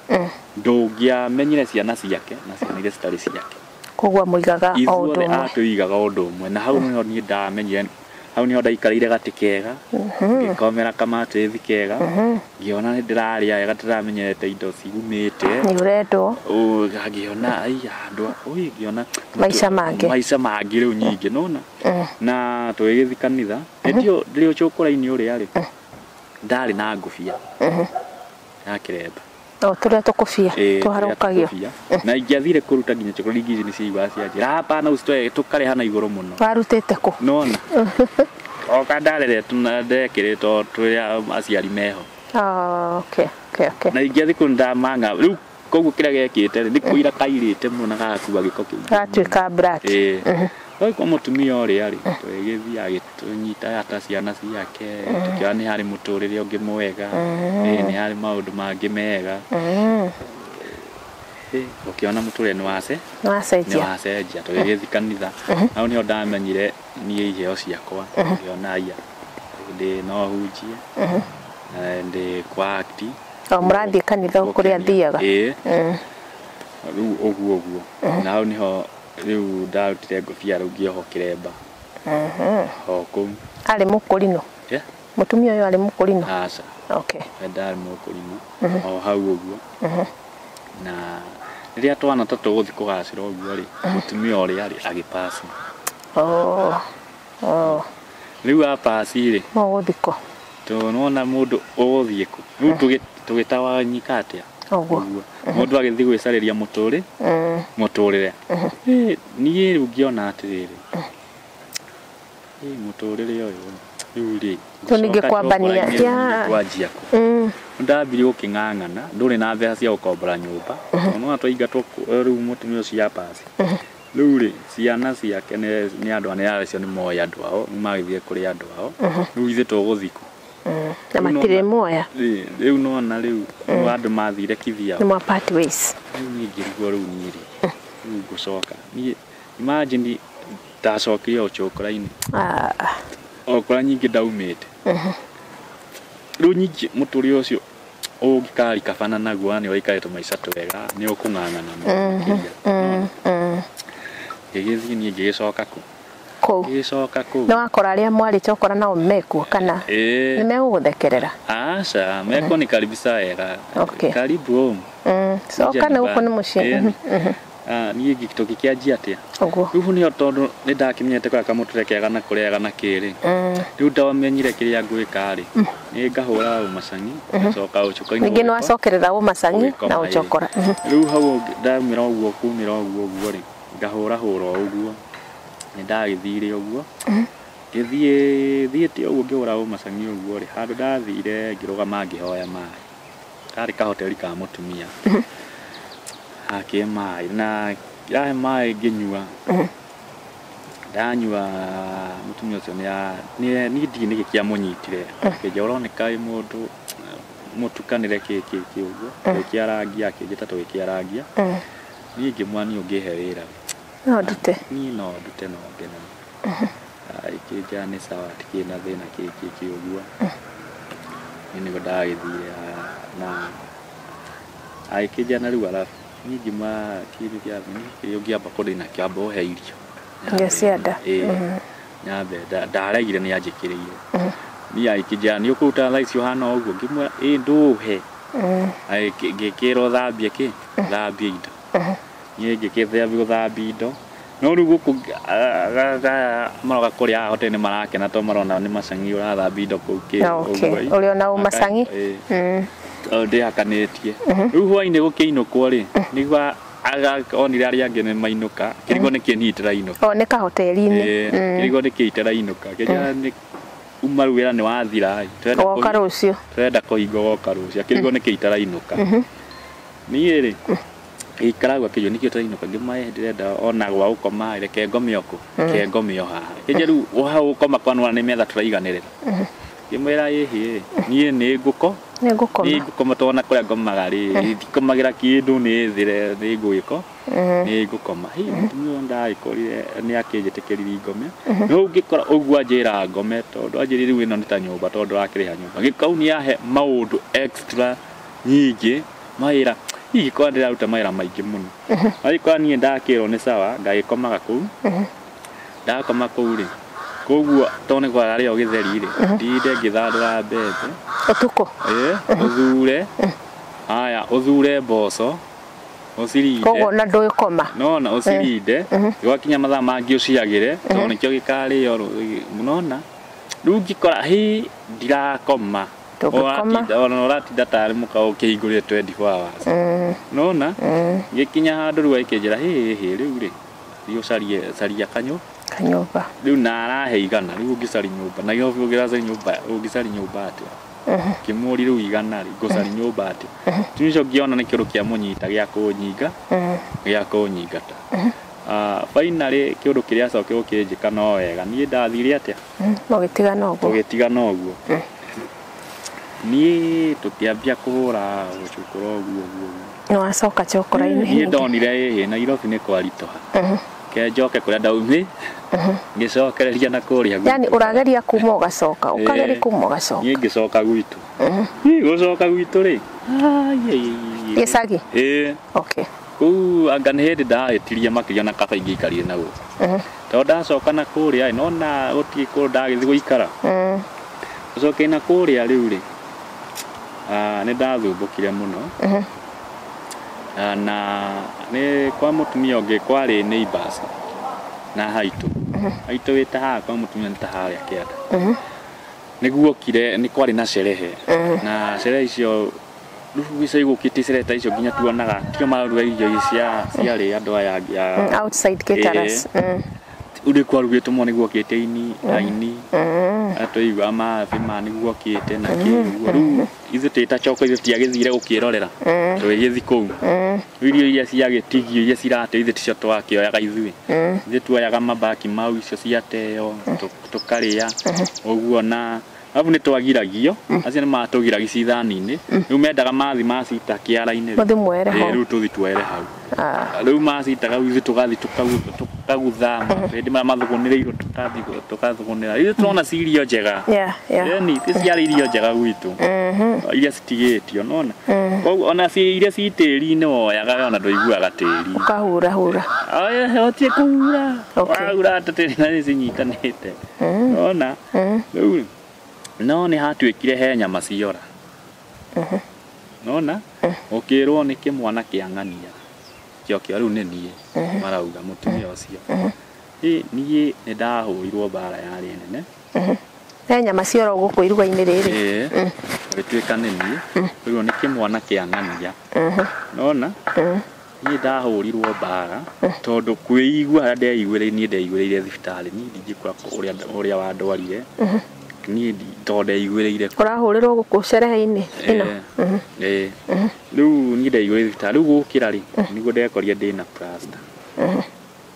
ndũngĩamenyire ciana ciake na ciana iria citarĩ ciake. Koguo mũigaga o ũndũ ũmwe. Atũigaga ũndũ ũmwe na hau nĩho niĩ ndamenyire, hau nĩho ndaikarĩire gatĩ kega, ngĩkomera kamatĩthi kega, ngĩona nĩ ndĩrarĩa wega, ndĩramenyerete indo cigumĩte. Nĩ ũrendwo. Ngĩona ai andũ oi ngĩona maica mangĩ. Maica mangĩ rĩu nyingĩ nona. Na tũgĩgĩthiĩ kanitha, ndio ndĩrĩ ũcũkũra-inĩ ũrĩa rĩ. Ndarĩ na ngũbia. Ya kĩremba. O tũrĩa tũkũbia tũharũkagio. Na ingĩathire kũruta nginya cukuru ingĩ ici nĩciaiguaga cianjĩra hapana usitoe tũkarĩha na igũrũ mũno. Warutĩte kũ? Nona. Oka ndareretwo na ndekĩrĩtwo tũrĩa aciari meho. Okay, okay, okay. Na ingĩathiĩ kũu ndamanga rĩu koguo kĩrĩa gekĩte rĩ nĩ kũira kairĩte mũno na gagakua gĩko kĩingĩ. Gatuĩka black. Rĩu kwa mũtumia ũrĩa rĩ tũgĩgĩthiĩ agĩtũnyita ata ciana ciake tũkĩona nĩ harĩ mũtũrĩre ũngĩ mwega, nĩ harĩ maũndũ mangĩ mega. Ũkĩona mũtũrĩre nĩ wacenjia. Tũgĩgĩthiĩ kanitha hau nĩho ndamenyire niĩ iheo ciakwa, ngĩona aya ndĩ no hunjie ndĩ kwa act. O mũrathiĩ kanitha kũrĩa athiaga. Rĩu ũguo ũguo na hau nĩho rĩu ndarutire ngũbia rĩu ngĩohwo kĩremba. O kũu. Arĩ mũkũrinũ? Mũtumia ũyũ arĩ mũkũrinũ? Aca. Okay. Ndarĩ mũkũrinũ. O hau ũguo. Na rĩrĩa twana ta tũgũthiĩ kũgacĩra ũguo rĩ, mũtumia ũrĩa rĩ agĩpasi. Rĩu apasi rĩ. Mũgũthiĩ kũ? Nĩwona mũndũ ũgũthiĩ kũ? Rĩu tũgĩtawanyika atĩa? Ũguo. Mũndũ agĩthiĩ gwĩcarĩria mũtũrĩre. Niĩ rĩu ngĩona atĩrĩrĩ, mũtũrĩre ũyũ rĩu rĩ Rĩu ningĩ kwambania kwanjia kũ? Ndambirie gũkĩng'ang'ana, ndũrĩ na mbeca cia gũkombora nyũmba. Nĩwona twaingatwo rĩu mũtumia ũcio apasi. Rĩu rĩ ciana ciake nĩ andũ anene acio nĩ moĩ andũ ao, magĩthiĩ kũrĩ andũ ao. Rĩu ithuĩ tũgũthiĩ kũ? Na matirĩ moya. Rĩu nona rĩu andũ mathire Kithiao. Nĩ mwa part ways. Rĩu niĩ ngĩrigwo rĩu niĩ rĩ rĩu ngũcoka. Niĩ imagine ndacokire o cũkũra-inĩ. O kũrĩa nyingĩ ndaumĩte. Rĩu nyingĩ mũtũrĩre ũcio ũngĩkarikabana naguo nĩ waikarĩte maica twega nĩ ũkũng'ang'ana mũno makĩria. Ngĩgĩthiĩ niĩ ngĩgĩcoka kũ? Kũu. Ngĩgĩcoka kũu. Nĩ wakora arĩa mwarĩte ũkora nao mekuo kana nĩ megũgũthekerera? Aca, mekuo nĩ karibisa wega. Okay. Karibu home. Coka nĩ gũkũ nĩ mũciĩ. Niĩ tũgĩkĩanjia atĩa? Ũguo. Rĩu nĩho tondũ nĩ ndakĩmenyete kũrĩa kamũtũrĩre kega na kũrĩa na kĩrĩ. Rĩu ndamenyire kĩrĩa ngwĩka rĩ, nĩ ngahũra ũmacangi, ngacoka ũcũka-inĩ. Ningĩ nĩ wacokerera ũmacangi na ũcokora. Rĩu hau ndaumĩra ũguo kumĩra ũguo ũguo rĩ, ngahũra hũra ũguo. Nĩ ndagĩthire ũguo. Ngĩthiĩ thiĩte ũguo ngĩhũra ũmacangi ũguo rĩ, handũ ndathire ngĩrũgama ngĩhoya maĩ. Karĩ kahoteri ka mũtumia. Akĩhe maĩ na yahe maĩ ngĩnyua. Ndanyua mũtumia ũcio nĩ niĩ ndiĩ nĩkĩ kĩamũnyitire. Akĩnjĩra ũroneka wĩ mũndũ mũtukanĩre kĩ kĩ kĩ ũguo. Tũgĩkĩarangia akĩnjĩta tũgĩkĩarangia. Niĩ ngĩmwĩra niĩ ũngĩhe wĩra. No ndute. Niĩ no ndute no ngene. Akĩnjĩra nĩ sawa hatikĩrĩ na thĩna kĩ kĩ kĩ ũguo. Niĩ nĩguo ndagĩthire na agĩkĩnjĩra na rĩu arabu niĩ ngĩmwĩra kĩndũ kĩa kĩrĩa ũngĩamba kũndĩ nakĩo amba ũhe irio. Irio cia nda. Nyambe ndaregire nĩ anjĩkĩrĩire. Niĩ agĩkĩnjĩra nĩ ũkũruta thaa ici ũhana ũguo ngĩmwĩra ĩ ndũhe. Ngĩkĩrwo thambie kĩ? Thambie indo. Niĩ ngĩkĩambia gũthambia indo. No rĩu gũkũ maroka kũrĩa hoteli nĩ marakena tondũ marona nĩ macangi ũrathambia indo kũu kĩ ũguo. Ũrĩ ona ũmacangi? Ndĩhakanĩtie. Rĩu hwainĩ gũkĩinũkwo rĩ, nĩguo onire arĩa angĩ nĩ mainũka, kĩrigwo nĩkĩ niĩ itarainũka. O nĩ kahoteri-inĩ. Kĩrigwo nĩkĩ itarainũka. Kĩnjĩra nĩ uma rĩu wĩra nĩ wathira ĩ. Woka rũciũ. Tũrenda kũhingwo woka rũciũ. Kĩrigwo nĩkĩ itarainũka. Niĩ rĩ gĩikaragwo kĩo nĩkĩo tũrainũka ngĩmahe ndĩrenda ona gwa gũkoma reke ngome oko ke ngome o haha kĩnje rĩu hau gũkoma kwanwa nĩ metha tũraiganĩrĩra ngĩmwĩra ĩhĩ niĩ nĩ ngũko nĩ ngũkoma nĩ ngũkoma tondũ kũrĩa ngomaga rĩ ndikomagĩra kĩndũ nĩ thĩre nĩ ngwĩko nĩ ngũkoma hi mũtumia ũyũ ndagĩkorire nĩ akĩnjĩtĩkĩririe ngome no ũngĩkora ũguo anjĩra ngome tondũ anjĩrire rĩu ĩno nĩ ta nyũmba tondũ ndũrakĩrĩha nyũmba gĩkau nĩ ahe maũndũ extra nyingĩ mawĩra ingĩkorwo ndĩraruta mawĩra maingĩ mũno agĩkorwo niĩ ndakĩrwo nĩ sawa ngagĩkomaga kũu ndakoma kũu rĩ koguo tondũ nĩ kwararĩo gĩtheri rĩ ndinde ngĩthandũra mbembe ũtukũ ũthure haya ũthure mboco ũcirinde koguo na ndũgĩkoma nona ũcirinde gwakinya mathaa mangĩ ũciagĩre tondũ nĩkĩo gĩkarĩo nona rĩu ngĩkora hĩ ndirakoma ona ũratinda tarĩ mũka ũkĩhingũrire 24 hours nona gĩkinya handũ rĩu akĩnjĩra hĩ hĩ rĩu rĩ thiĩ ũcarie caria kanyũmba rĩu na arahe igana rĩu ũngĩcari nyũmba na gĩobi ũngĩracari nyũmba ũngĩcari nyũmba atĩa kĩmũri rĩu igana rĩ ngũcari nyũmba atĩa tũcio ũcio ngĩona nĩ kĩũndũ kĩa mũnyita gĩa kũnyinga gĩa kũnyingata finally kĩũndũ kĩrĩa acokire gũkĩnjĩka no wega niĩ ndathire atĩa mũgĩtigana ũguo tũgĩtigana ũguo niĩ tũkĩambia kũhũra gũcukũra ũguo ũguo nĩ wacoka chokora-inĩ niĩ ndonire ĩhĩ Nairobi nĩ kwaritũha ke njoke kũrĩa ndaumĩ ngĩcokereria na kũrĩa gwitũ yani ũrageria kuma ũgacoka ũkageria kuma ũgacoka niĩ ngĩcoka gwitũ niĩ gũcoka gwitũ rĩ gĩcagi ĩĩ okay kũu anga nĩ hĩndĩ ndahĩtirie makĩria na kaba ingĩikarire na gũkũ tondũ ndacoka na kũrĩa nona gũtirĩ kũndũ ndagĩthiĩ gũikara gũcokia na kũrĩa rĩu rĩ nĩ ndathumbũkire mũno na nĩ kwa mũtumia ũngĩ kwarĩ neighbors na haitũ haitũ wĩta haha kwa mũtumia nĩ ta harĩa kĩanda nĩguokire nĩ kwarĩ na sherehe na sherehe icio rĩu ica igũkĩte sherehe ta icio nginya tuonaga tio maruga irio cia ciarĩ andũ aya angĩ a outside caterers ũrĩ kwarugĩtwo mũno nĩguokĩte ini aini atũigua mabi ma nĩguokĩte na kĩ ũguo rĩu ithuĩ twĩ ta choko ithuĩ tiagĩthire gũkĩrorera tũgĩgĩthiĩ kũu irio iria ciagĩtigio iria cirateo ithuĩ ticio twakĩoyaga ithuĩ ithuĩ tuoyaga mabaki mau icio ciateo tũkarĩa ũguo na arabu nĩ twagiragio acio nĩ matũgiragia cithani-inĩ rĩu mendaga mathi macita kĩara-inĩ mũthi mwere ho rĩu tũthi tuoere hau rĩu macitaga ithuĩ tũgathi tũkagutha hĩndĩ marĩa mathũgũnĩrĩirwo tũkathi tũkathũgũnĩra ithuĩ tũrona ci irio njega yani ti ciarĩ irio njega gwitũ iria citigĩtio nona koguo ona ci iria ci tĩri-inĩ woyaga ona ndũiguaga tĩri ũkahura hura ũtie kũhura wahura tĩri na nĩ cinyitanĩte nona rĩu no nĩ hatuĩkire he nyama ciora nona ũkĩrwo nĩ kĩmwana kĩa ng'ania kĩo kĩa rĩu nĩ niĩ marauga mũtumia ũcio niĩ nĩ ndahũrirwo mbara yarĩ nene he nyama ciora gũkũ iruga-inĩ rĩrĩ gĩtuĩka nĩ niĩ rĩu nĩ kĩmwana kĩa ng'ania nona niĩ ndahũrirwo mbara tondũ kwĩigua harĩa ndeiguĩrĩire niĩ ndeiguĩrĩire thibitarĩ niĩ ndingĩkora ũrĩa wandwarire niĩ tondũ ndeiguĩrĩire ũrahũrĩrwo gũkũ sherehe-inĩ ĩno rĩu niĩ ndeiguĩrĩire thibitarĩ rĩu gũkĩra rĩ nĩguo ndekorire ndĩna plaster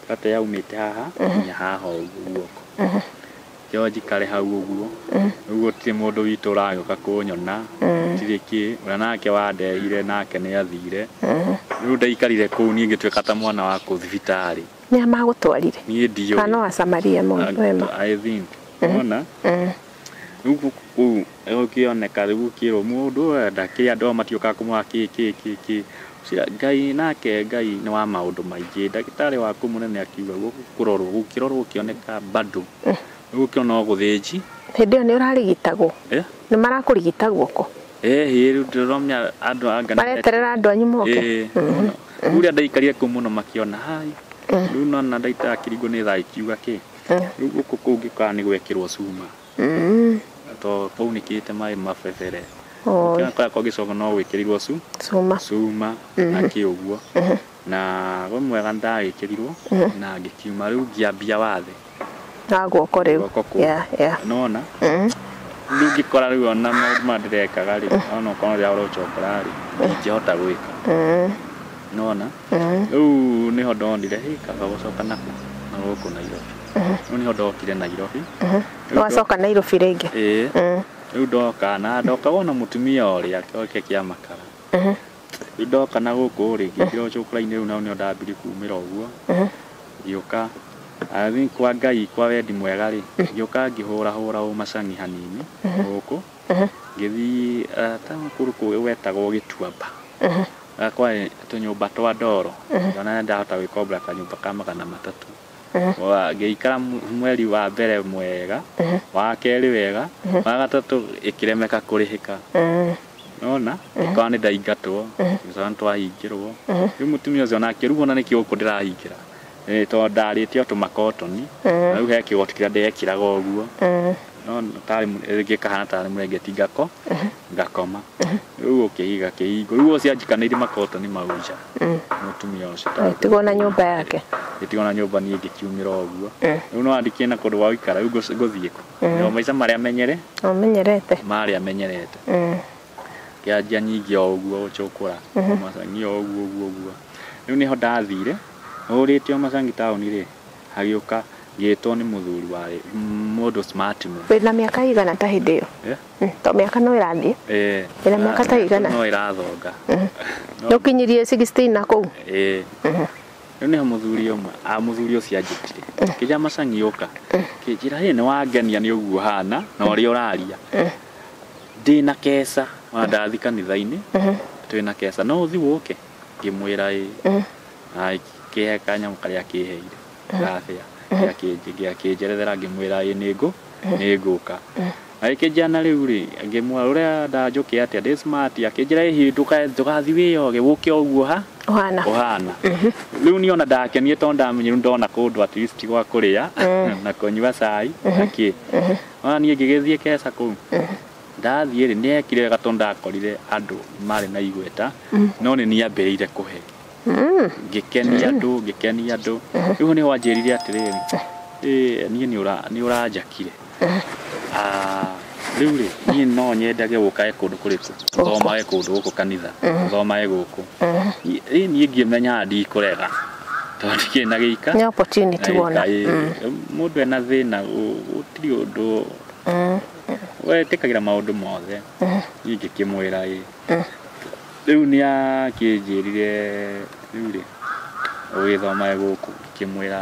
plaster yaumĩte haha nginya haha ũguo guoko kĩo njikare hau ũguo rĩu gũtirĩ mũndũ witũ ũragĩũka kũnyona gũtirĩ kĩ ũrĩa nake wandehire nake nĩ athire rĩu ndaikarire kũu niĩ ngĩtuĩka ta mwana wa kũu thibitarĩ nĩ a magũtwarire niĩ ndiũĩ kana no acamaria wema I think nona rĩu kũu gũkĩoneka rĩu gũkĩrwo mũndũ ndakĩrĩ andũ matiũkaga kũmwĩra kĩ kĩ kĩ kĩ Ngai nake Ngai nĩ wa maũndũ maingĩ ndagĩtarĩ waku mũnene akiuga gũkũ kũrorwo gũkĩrorwo gũkĩoneka bado rĩu gũkĩona no gũthĩnji hĩndĩ ĩyo nĩ ũrarigitagwo nĩ marakũrigita guoko ĩhĩ rĩu ndĩromenya andũ anga mareterera andũ anyu moke rĩu ũrĩa ndaikarire kũu mũno makĩona hai rĩu nona ndagĩtarĩ akĩringwo nĩ thaa ikiuga kĩ rĩu gũkũ kũu ngĩkora nĩ gwekĩrwo cuma to kwaunĩkĩte maĩ mabebere kũrĩa kwagĩcoka no gwĩkĩrirwo cuma cuma na kĩ ũguo na gwĩ mwega ndagĩkĩrirwo na ngĩkiuma rĩu ngĩambia wathe na guoko rĩu nona rĩu ngĩkora rĩu ona maũndũ marĩa ndĩrekaga rĩ ona okorwo rĩrĩa ũrocokora rĩ ndingĩhota gwĩka nona rĩu nĩho ndonire hĩ kaba gũcoka naku na gũkũ Nairobi rĩu nĩho ndokire Nairobi wacoka Nairobi rĩngĩ ĩĩ rĩu ndoka na ndoka wona mũtumia ũrĩa kĩoke kĩa makara rĩu ndoka na gũkũ rĩ ngĩingĩra ũcũkũra-inĩ rĩu nao nĩho ndambirie kumĩra ũguo ngĩũka I think kwa Ngai kwa wendi mwega rĩ ngĩũka ngĩhũra hũra ũmacangi hanini gũkũ ngĩthiĩ ta kũndũ kũu wetagwo Gĩtuamba kwarĩ tũnyũmba twa ndoro ngĩona ndahota gwĩkombora kanyũmba ka 300 ngĩikara mweri wa mbere mwega wa kerĩ wega wa gatatũ ĩkĩremeka kũrĩhĩka nona ĩkorwo nĩ ndaingatwo ngĩcoka nĩ twahingĩrwo rĩu mũtumia ũcio nake rĩu ona nĩkĩo gũkũ ndĩrahingĩra tondũ ndarĩte o tũmakotoni na rĩu he kĩgoti kĩrĩa ndekĩraga ũguo no tarĩ gĩkahana tarĩ mũrengeti ngakoma rĩu ũkĩhiga kĩhingo rĩu ũcio anjikanĩirie makotoni mau nja mũtumia ũcio tigwo na nyũmba yake tigwo na nyũmba niĩ ngĩkiumĩra ũguo rĩu no andikie na kũndũ gwa gũikara rĩu ngũthiĩ kũ no maica marĩa menyere ũmenyerete marĩa menyerete kĩanjia nyingĩ o ũguo gũcũkũra macangi o ũguo ũguo ũguo rĩu nĩho ndathire hũrĩte o macangi taũni rĩ hagĩũka ngĩtwo nĩ mũthuri warĩ mũndũ smart mũno wĩna mĩaka igana ta hĩndĩ ĩyo to mĩaka no ĩrathiĩ wĩna mĩaka ta igana no ĩrathonga nĩũkinyirie 16 na kũu rĩu nĩho mũthuri ũmwe mũthuri ũcio anjĩtire kĩnja macangi ũka kĩnjĩra hĩ nĩwangenia nĩ ũguo hana na ũrĩa ũraria ndĩna keca ona ndathi kanitha-inĩ twĩna keca no ũthi wũke ngĩmwĩra ĩ kĩhe kanyamũ karĩa kĩheire gabĩa gĩakĩnjerethera ngĩmwĩra ĩ nĩngũka agĩkĩnjĩra na rĩu rĩ ngĩmwĩra ũrĩa ndanjũke atĩa ndĩ smart akĩnjĩra ĩhĩ ndũgathiĩ wĩyoge wũke ũguo ha ũhana rĩu niĩ ona ndakenire tondũ ndamenyire rĩu ndona kũndũ at least gwa kũrĩa na kũnyua cai na kĩ ona niĩ ngĩgĩthiĩ keca kũu ndathiĩ rĩ nĩekire wega tondũ ndakorire andũ marĩ na igweta no nĩ niĩ ambĩrĩire kũhe ngĩkenia andũ rĩu nĩho anjĩrire atĩrĩrĩ niĩ nĩ ũranjakire rĩu rĩ niĩ no nyendage gũkae kũndũ kũrĩkũ thomage kũndũ gũkũ kanitha thomage gũkũ niĩ ngĩmenya ndikũrega tondũ ndikĩrĩ na gĩika nĩ opportunity wona mũndũ ena thĩna gũtirĩ ũndũ wetĩkagĩra maũndũ mothe niĩ ngĩkĩmwĩra ĩ rĩu nĩ akĩnjĩrire rĩu rĩ ũgĩthomage gũkũ ngĩkĩmwĩra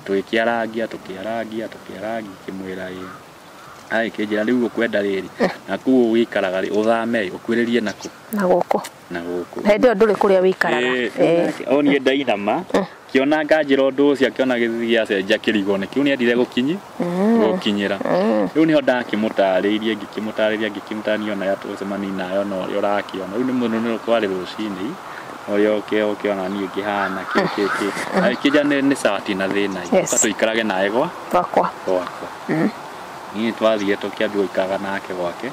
tũgĩkĩarangia ngĩkĩmwĩra ĩ agĩkĩnjĩra rĩu ũkwenda rĩrĩ na kũu ũgĩikaraga rĩ ũthame ũkuĩrĩrie nakũ na gũkũ hĩndĩ ĩyo ndũrĩ kũrĩa wĩikaraga o niĩ ndainama kĩona nganjĩra ũndũ ũcio akĩona gĩthithi gĩacenjia kĩrigwo nĩ kĩu nĩendire gũkinyĩra rĩu nĩho ndakĩmũtarĩirie ngĩkĩmũtarĩria ona tũgĩcemania nayo na ũrĩa ũrakĩona rĩu nĩ mũndũ nĩ kwarĩ rũcinĩ ũrĩa ũkĩona niĩ ngĩhana kĩ agĩkĩnjĩra nĩ sawa tina thĩna ũka tũikarage nawe gwakwa niĩ twathire tũkĩambia gũikaraga nake gwake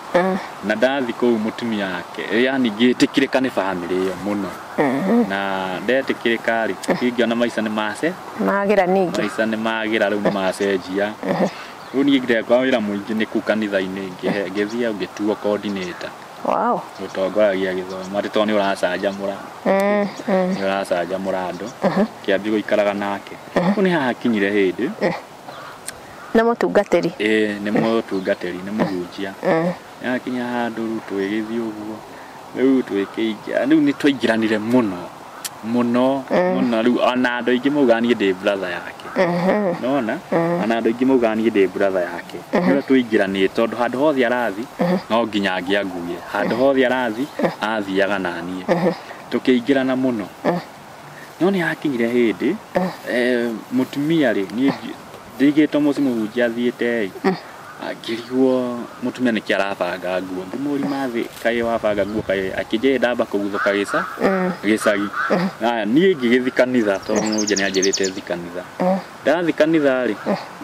na ndathi kũu mũtumia wake yani ngĩtĩkĩrĩka nĩ bamĩrĩ ĩyo mũno na ndetĩkĩrĩka rĩ ngĩona maica nĩ magĩra ningĩ maica nĩ magĩra rĩu nĩ macenjia rĩu niĩ ndekwa wĩra mũingĩ nĩ kũu kanitha-inĩ ngĩthiĩ ngĩtuo coordinator wow ũtongoragia gĩthomo atĩ tondũ nĩ ũracanjamũra nĩ ũracanjamũra andũ kĩambia gũikaraga nake rĩu nĩ hakinyire hĩndĩ nĩ mũtungatĩri nĩ mũtungatĩri nĩ mũhunjia yakinya handũ rĩu tũgĩgĩthiĩ ũguo rĩu tũgĩkĩingĩra rĩu nĩ twaingĩranire mũno mũno mũno rĩu ona andũ aingĩ maugaga niĩ ndĩ brother yake nona ona andũ aingĩ maugaga niĩ ndĩ brother yake nĩ tũingĩranĩte tondũ handũ hothe arathi no nginya angĩanguire handũ hothe arathi athiaga na niĩ tũkĩingĩrana mũno no nĩ hakinyire hĩndĩ mũtumia rĩ niĩ ndigĩtwo mũciĩ mũhunjia athiĩte ngĩrigwo mũtumia nĩkĩ arabanga nguo ngĩmũria mathĩ kaĩ wabanga nguo kaĩ akĩnjĩra ndamba kũguthũka gĩcagi aya niĩ ngĩgĩthiĩ kanitha tondũ mũhunjia nĩ anjĩrĩte thiĩ kanitha ndathiĩ kanitha rĩ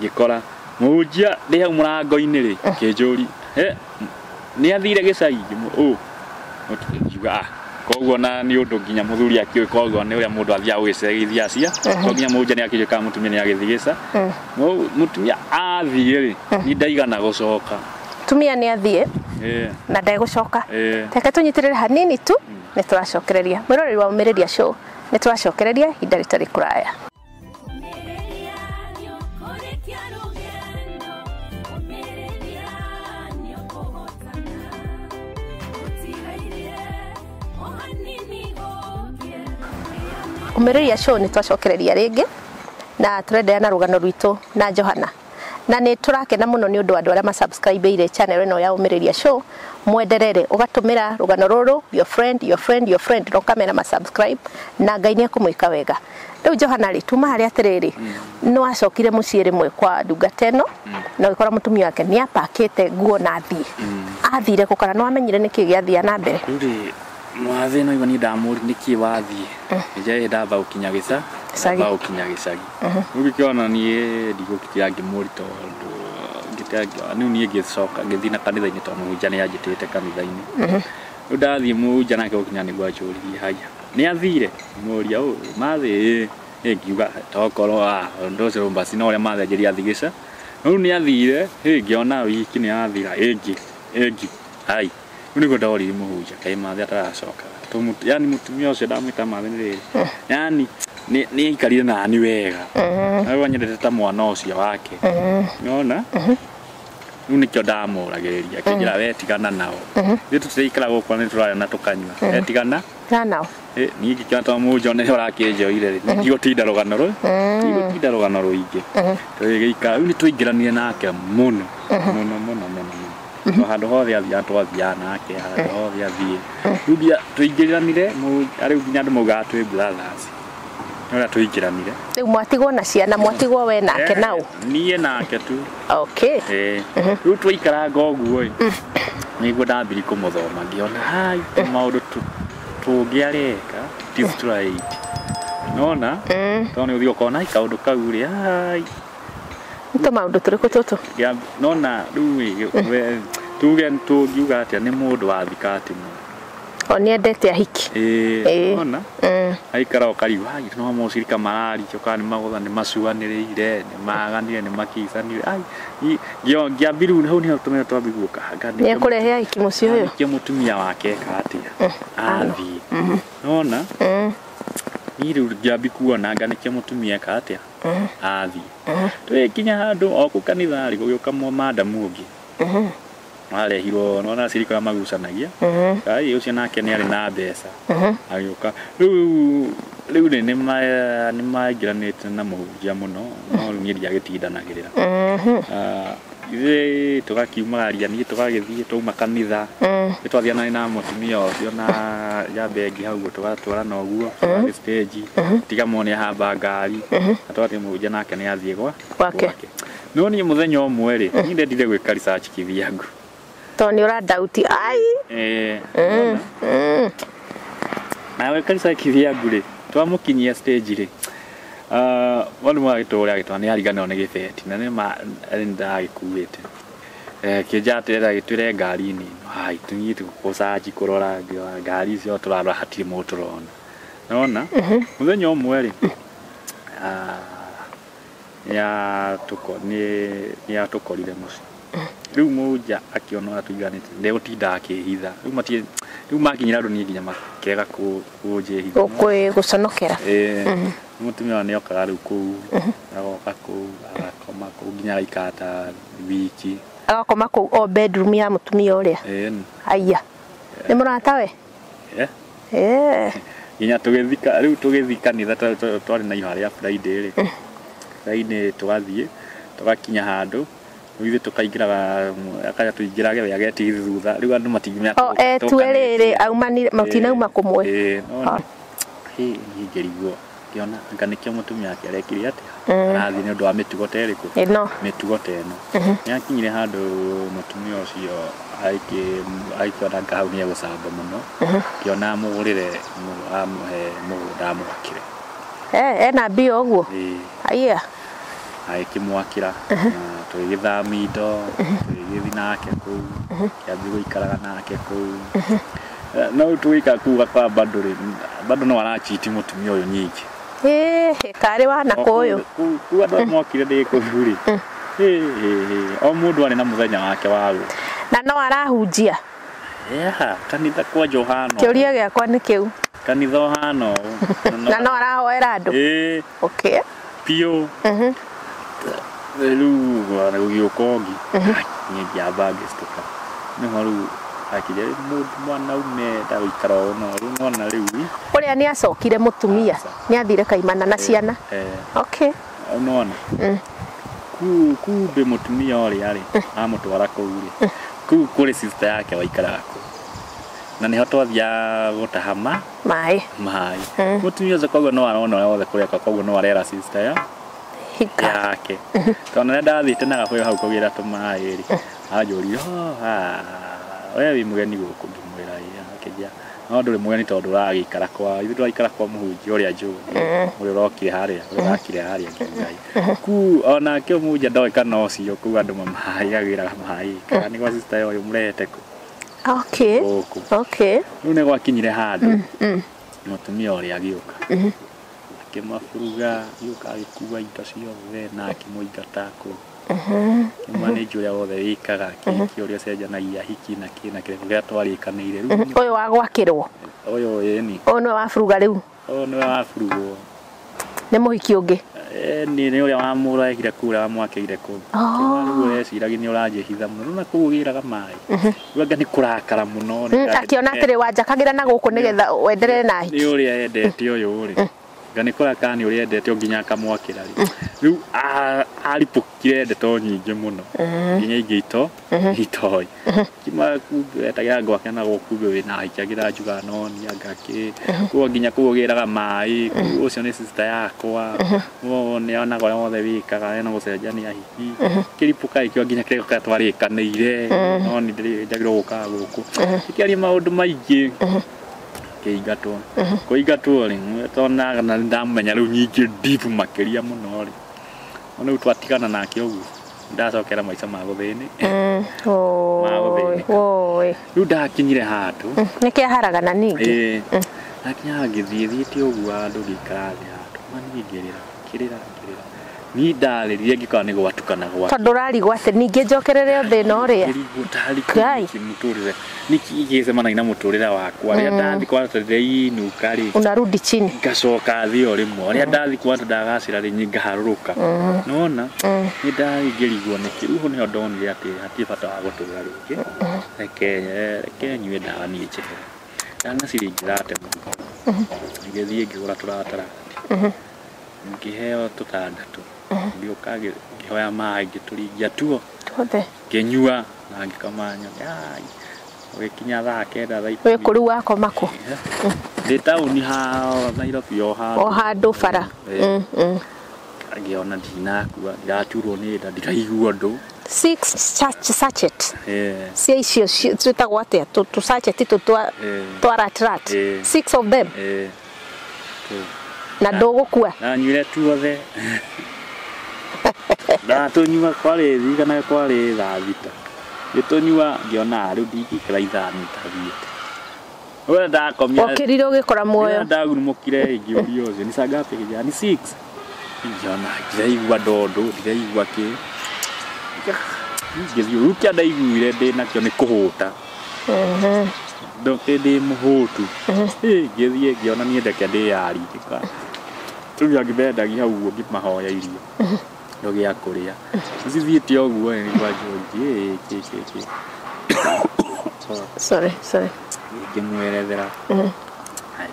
ngĩkora mũhunjia ndĩ hau mũrango-inĩ rĩ kĩnjũri nĩ athire gĩcagi ngiuga koguo na nĩ ũndũ nginya mũthuri akĩũĩ koguo nĩ ũrĩa mũndũ athiaga gũgĩcegithia acia koguo nginya mũhunjia nĩ akĩũĩ kana mũtumia nĩ agĩthiĩ gĩca mũtumia athiĩ rĩ niĩ ndaigana gũcoka mũtumia nĩ athiĩ Na ndegũcoka. Reke tũnyitĩrĩre hanini tu nĩ tũracokereria. Mwĩroreri wa Ũmĩrĩria Show nĩ tũracokereria ihinda rĩtarĩ kũraya. Ũmĩrĩria Show nĩ twacokereria rĩngĩ na tũrenderea na rũgano rwitũ na Johana. Na nĩ tũrakena mũno nĩ ũndũ wa andũ arĩa masubscribe-ire channel ĩno ya Ũmĩrĩria Show. Mwenderere ũgatũmĩra rũgano rũrũ your friend, your friend, your friend, na ũkamera ma subscribe na Ngai nĩ ekũmwĩka wega. Rĩu Johana rĩ, tuma harĩa atĩrĩrĩ, nĩ wacokire mũciĩ rĩmwe kwa ndungata ĩno na ũgĩkora mũtumia wake nĩ apakĩte nguo na athiĩ. Athire kũ kana nĩ wamenyire nĩkĩ gĩathia na mbere? Rĩu rĩ, mwathĩ no igua niĩ ndamũri nĩkĩ wathiĩ. Nĩnjaĩ ndamba gũkinya gĩca, ndamba gũkinya gĩcagi. Rĩu ngĩkĩona niĩ ndigũkĩra ngĩmũri tondũ rĩu niĩ ngĩcoka ngĩthiĩ na kanitha-inĩ tondũ mũhunjia nĩ anjĩtĩte kanitha-inĩ. Rĩu ndathiĩ mũhunjia nake gũkinya nĩguo anjũririe haya nĩ athire, mũria ũũ mathĩ ĩ ngiuga tokorwo ũndũ ũcio basi no ũrĩa mathĩ anjĩrire athiĩ gĩca. Rĩu nĩ athire, ngĩona wiki nĩ yathira ĩngĩ ĩngĩ hai. Rĩu nĩguo ndoririe mũhunjia kaĩ mathĩ ataracoka. Yani mũtumia ũcio ndamwĩta mathĩ nĩ rĩrĩ, yani nĩ aikarire nani wega. Rĩu anyendete ta mwana ũcio wake. Nĩwona? Rĩu nĩkĩo ndamũragĩrĩria akĩnjĩra we tigana nao. Ithuĩ tũtiraikara gũkũ nĩ tũrarĩa na tũkanyua. We tigana nao. Niĩ ngĩkĩona ta mũhunjia nĩ ũrakĩnjoire rĩ, ndigũtinda rũgano rũu, ndigũtinda rũgano rũingĩ. Tũgĩgĩikara, rĩu nĩ twaingĩranire nake mũno mũno mũno mũno mũno. Handũ hothe athiaga twathiaga nake, handũ hothe athiĩ. Rĩu tũingĩranire, rĩu nginya andũ maugaga twĩ brothers. Nĩ ũrĩa tũingĩranire. Rĩu mwatigwo na ciana, mwatigwo we nake nau? Niĩ nake tu. Okay. Rĩu twaikaranga ũguo ĩ, nĩguo ndambirie kũmũthoma ngĩona hai maũndũ tũngĩareka ti straight. Nĩwona? Tondũ nĩ ũthiĩ ũkona kaũndũ kau rĩ, hai. Nĩ tũmaũndũ tũrĩkũ tũtũ? Nona rĩu ĩ, tuge tũngiuga atĩa nĩ mũndũ wa thikati mũno. O nĩ endete ahiki. Nĩwona? Aikara ũkarigwo, ai no mũcirika mararia kana nĩ magũtha nĩ macuanĩrĩire, nĩ maganire, nĩ makicanire. Ai ngĩambi rĩu hau nĩho tũmenya twambi guoka. Nĩ ekũrehe ahiki mũciĩ ũyũ? Nĩkĩo mũtumia wake eka atĩa? Athiĩ. Nĩwona? Niĩ rĩu ngĩambi kuona anga nĩkĩo mũtumia eka atĩa? Athiĩ. Twĩkinya handũ o kũu kanitha rĩ, gũgĩũka madamu ũngĩ. Arehirwo nona acirika ũrĩa magucanagia. Ai ũcio nake nĩ arĩ na mbeca. Agĩũka. Rĩu rĩ nĩ maingĩranĩte na mũhunjia mũno, no rĩu niĩ ndiagĩtindanagĩrĩra. Ithuĩ tũgakiumagaria niĩ tũgagĩthiĩ twauma kanitha. Nĩ twathianaga na mũtumia ũcio na njamba ĩngĩ hau tũgatwarana ũguo, tũgathiĩ stage, tiga mone ahamba ngari, na tũgathiĩ mũhunjia nake nĩ athiĩ gwake. No niĩ mũthenya ũmwe rĩ, niĩ ndendire gwĩka research kĩthiangu. Tondũ nĩ ũrandauti ai. Na gwĩka research kĩthiangu rĩ, twamũkinyia stage rĩ, mwarimũ agĩtũra agĩtwara nĩ ariganĩrwo nĩ gĩbeti na nĩ ma ndagĩkuĩte. Kĩnja atĩrĩra agĩtwĩre ngari-inĩ, hai tũthiĩ gũcanji kũrora ngari icio tũrarora hatirĩ mũndũ tũrona. Nĩwona? Mũthenya ũmwe rĩ, nĩ atũkorire mũciĩ. Rĩu mũhunjia akĩona ũrĩa tũiganĩte, ndegũtinda akĩhitha. Rĩu makinyĩra andũ niĩ nginya makĩrega kũnjĩhitha. Gũconokera. Mũtumia nĩ okaga rĩu kũu, agoka kũu, agakoma kũu nginya agaikara ta wiki. Agakoma kũu o bedroom ya mũtumia ũrĩa? Aya. Nĩ mũratawe? Nginya tũgĩthika, rĩu tũgĩthiĩ kanitha twarĩ na ihoya rĩa Friday rĩ. Friday tũgathiĩ, tũgakinya handũ, ithuĩ tũkaingĩraga, akaja tũingĩrage we agetigithia thutha. Rĩu andũ matingĩmenya O etue rĩrĩ, aumanire, matinauma kũmwe. Nĩwona? Niĩ ngĩrigwo, ngĩona anga nĩkĩo mũtumia wake arekire atĩa? Arathiĩ nĩ ũndũ wa mĩtugo ta ĩrĩkũ? Mĩtugo ta ĩno. Nĩ akinyire handũ mũtumia ũcio agĩkĩona anga hau nĩ egũcamba mũno. Ngĩona amũgũrĩre, amũhe mũgũnda amwakĩre. Ena mbia ũguo? Aya. Agĩkĩmwakĩra, na tũgĩgĩthamia indo, tũgĩgĩthiĩ nake kũu, kĩambia gũikaraga nake kũu. No rĩu tũgĩikara kũu ũgakora bado rĩ, bado no arachiti mũtumia ũyũ nyingĩ. Karĩ wa na kũyũ. Kũu andũ mokire ndĩ kũu rĩ. O mũndũ arĩ na mũthenya wake wa gũka. Na no arahunjia. Yeah, kanitha kwa Johana. Kĩũria gĩakwa nĩ kĩu. Kanitha ũhana ũũ. Na no arahoera andũ. Ĩĩ. Okay. Piũ. Rĩu gũgĩũka ũngĩ. Niĩ ngĩamba ngĩcitũka. Nĩho rĩu akinya mũndũ mwanaume ndagũikara ũũ no rĩu nona rĩu. Ũrĩa nĩ acokire mũtumia. Nĩ athire kaimana na ciana. Okay. Nona. Kumbe mũtumia ũrĩa rĩ amũtwara kũu rĩ. Kũu kũrĩ sister yake waikaraga kũu. Na nĩho twathiaga gũtaha maĩ. Maĩ. Mũtumia ũcio koguo no arona ũrĩa wothe kũreka koguo no arera sister ya yake. Tondũ nĩ ndathiĩte na gabũyũ hau kũgĩra tũmaĩ rĩ. Anjũririe, we wĩ mũgeni gũkũ? Ngĩmwĩra ĩĩ. Akĩnjĩra no ndũrĩ mũgeni tondũ ũragĩikara kwa ithuĩ tũraikara kwa mũhunjia ũrĩa njũĩ ũrĩa ũrokire harĩa ũrĩa ũrakire harĩa ngiuga ku onake mũhunjia ndoĩ kana ũcio kũu andũ mamahagĩraga maĩ kana nĩ gwa sister ũyũ mũrehete kũ. Okay. Okay. Rĩu nĩ gwakinyire handũ mũtumia ũrĩa agĩũka akĩmaburuga agĩũka agĩkua indo ciothe na akĩmũingata kũu. Manage ũrĩa wothe wĩkaga kĩĩ ũrĩa ũcenjanagia hiki na kĩ na kĩrĩa kĩrĩa twarĩkanĩire rĩu. Ũyũ wa gwakĩrwo. Ũyũ ĩni. Ũyũ nĩwe waburuga rĩu. Ũyũ nĩwe waburugwo. Nĩ mũhiki ũngĩ. Nĩ ũrĩa wamũrehire kũu ũrĩa wamwakĩire kũu. Rĩu ũreciragia nĩ ũranjĩhitha mũno na kũu ũgĩraga maĩ. Rĩu anga nĩ kũrakara mũno. Akĩona atĩrĩ wanjakagĩra na gũkũ nĩgetha wenderere na hiki. Nĩ ũrĩa endete ũyũ rĩ. Nga nĩ kũrakara nĩ ũrĩa endete nginya akamwakĩra rĩ. Rĩu aripũkire ndeto nyingĩ mũno. Nginya ingĩ itoĩ. Kima kumbe etagĩra ngwake na gũkũ kumbe wĩna hiki agĩra njuga no nĩ anga kĩ. Koguo nginya kũu ũgĩraga maĩ. Ũcio nĩ sister yakwa. Nĩ onaga ũrĩa wothe wĩkaga ena gũcenjania hiki. Kĩripũka ĩkĩo nginya kĩrĩa kĩrĩa twarĩkanĩire. No nĩ njagĩrĩirwo gũkaga gũkũ. Ĩkĩaria maũndũ maingĩ. Kĩingatwo. Kũingatwo rĩ, tonaga na ndamenya rĩu nyingĩ deep makĩria mũno rĩ. Rĩu twatigana nake ũguo. Ndacokera maica ma gũthĩni. Rĩu ndakinyire handũ. Nĩkĩaharagana ningĩ. Ndakinya ngĩthiĩ thiĩte ũguo handũ ngĩikara thĩ handũ. Ma niĩ ngĩrĩra, ngĩrĩra, ngĩrĩra. Niĩ ndarĩrire ngĩkora nĩ gwatukana gwatuka. Tondũ ũrarigwo atĩ ningĩ njokerere thĩna ũrĩa. Ngĩrigwo tarĩ kĩ mũtũrĩre. Nĩkĩ gĩcemanagia na mũtũrĩre wakwa. Rĩrĩa ndathi kwata ndĩrainũka rĩ. Unarudi chini. Ngacoka thĩ o rĩmwe. Rĩrĩa ndathi kwata ndagacĩra rĩ ngaharũrũka. Nĩwona? Nĩ ndaingĩrigwo nĩkĩ. Rĩu hau nĩho ndonire atĩ hatirĩ bata wa gũtũra rĩngĩ. Reke nyue ndawa niĩ njehere. Ndarĩ na ciringi thate mũhuko. Ngĩthiĩ ngĩgũra tũratarati. Ngĩheo tũtandatũ. Ngĩũka ngĩhoya maĩ ngĩtũringia tuo. Tuothe. Ngĩnyua na ngĩkoma nyone. Ũgĩkinya thaa kenda thaa ikũmi. Wĩ kũ rĩu wakoma kũ? Ndĩ taũni ha Nairobi o handũ. O handũ bara. Ngĩona ndinakua, ndiraturwo nĩ nda, ndiraigua ũndũ. 6 sachet. Cia icio ciĩtagwo atĩa? Tũ sachet tũ twa rat. 6 of them. Na ndũgũkua. Na nyuire tuothe. Ndatũnyua kwarĩ thigana kwarĩ thaa thita. Ngĩtũnyua ngĩona rĩu ndingĩikara ithaa nĩtathiĩte. Ũrĩa ndakomire. Ũkĩrire ũgĩkora muoyo. Rĩrĩa ndagurumũkire ngĩũria ũcio ni saa ngapi? Akĩnjĩra ni 6. Ngĩona ndiraigua ndondũ, ndiraigua kĩ. Ngĩthiĩ rĩu kĩrĩa ndaiguire ndĩnakĩo nĩ kũhũta. Ndĩ mũhũtu. Ngĩthiĩ ngĩona niĩ ndeke ndĩyarie. Rĩu angĩmendagia hau ũguo ngĩmahoya irio. Ndũgĩa kũrĩa. Cithiĩte ũguo nĩ kwa George kĩ. Sorry, sorry. Ngĩmwerethera.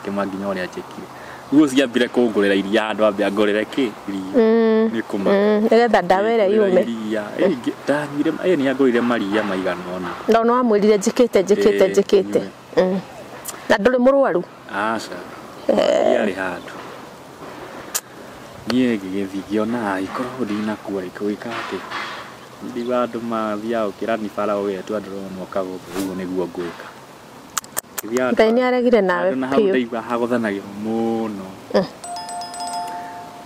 Ngĩmwa nginya ũrĩa njĩkire. Rĩu ciambire kũngũrĩra iria handũ ambe angũrĩre kĩ iria. Nĩ kũmaka. Nĩgetha ndawa ĩrĩa yume. Iria. Ndanyuire, nĩ angũrĩire maria maigana ũna. No no amwĩrire njĩkĩte njĩkĩte njĩkĩte. Na ndũrĩ mũrwaru? Aca. Ndiarĩ handũ. Niĩ ngĩgĩthiĩ ngĩona ikorwo ndinakua gwĩka atĩa. Ndigua andũ mathiaga gũkĩra ni bara ũgetua ndĩrona ũkagũthwo ũguo nĩguo ngwĩka. Ngai nĩ aregire nawe piũ. Na hau ndaigua hagũthanagio mũno.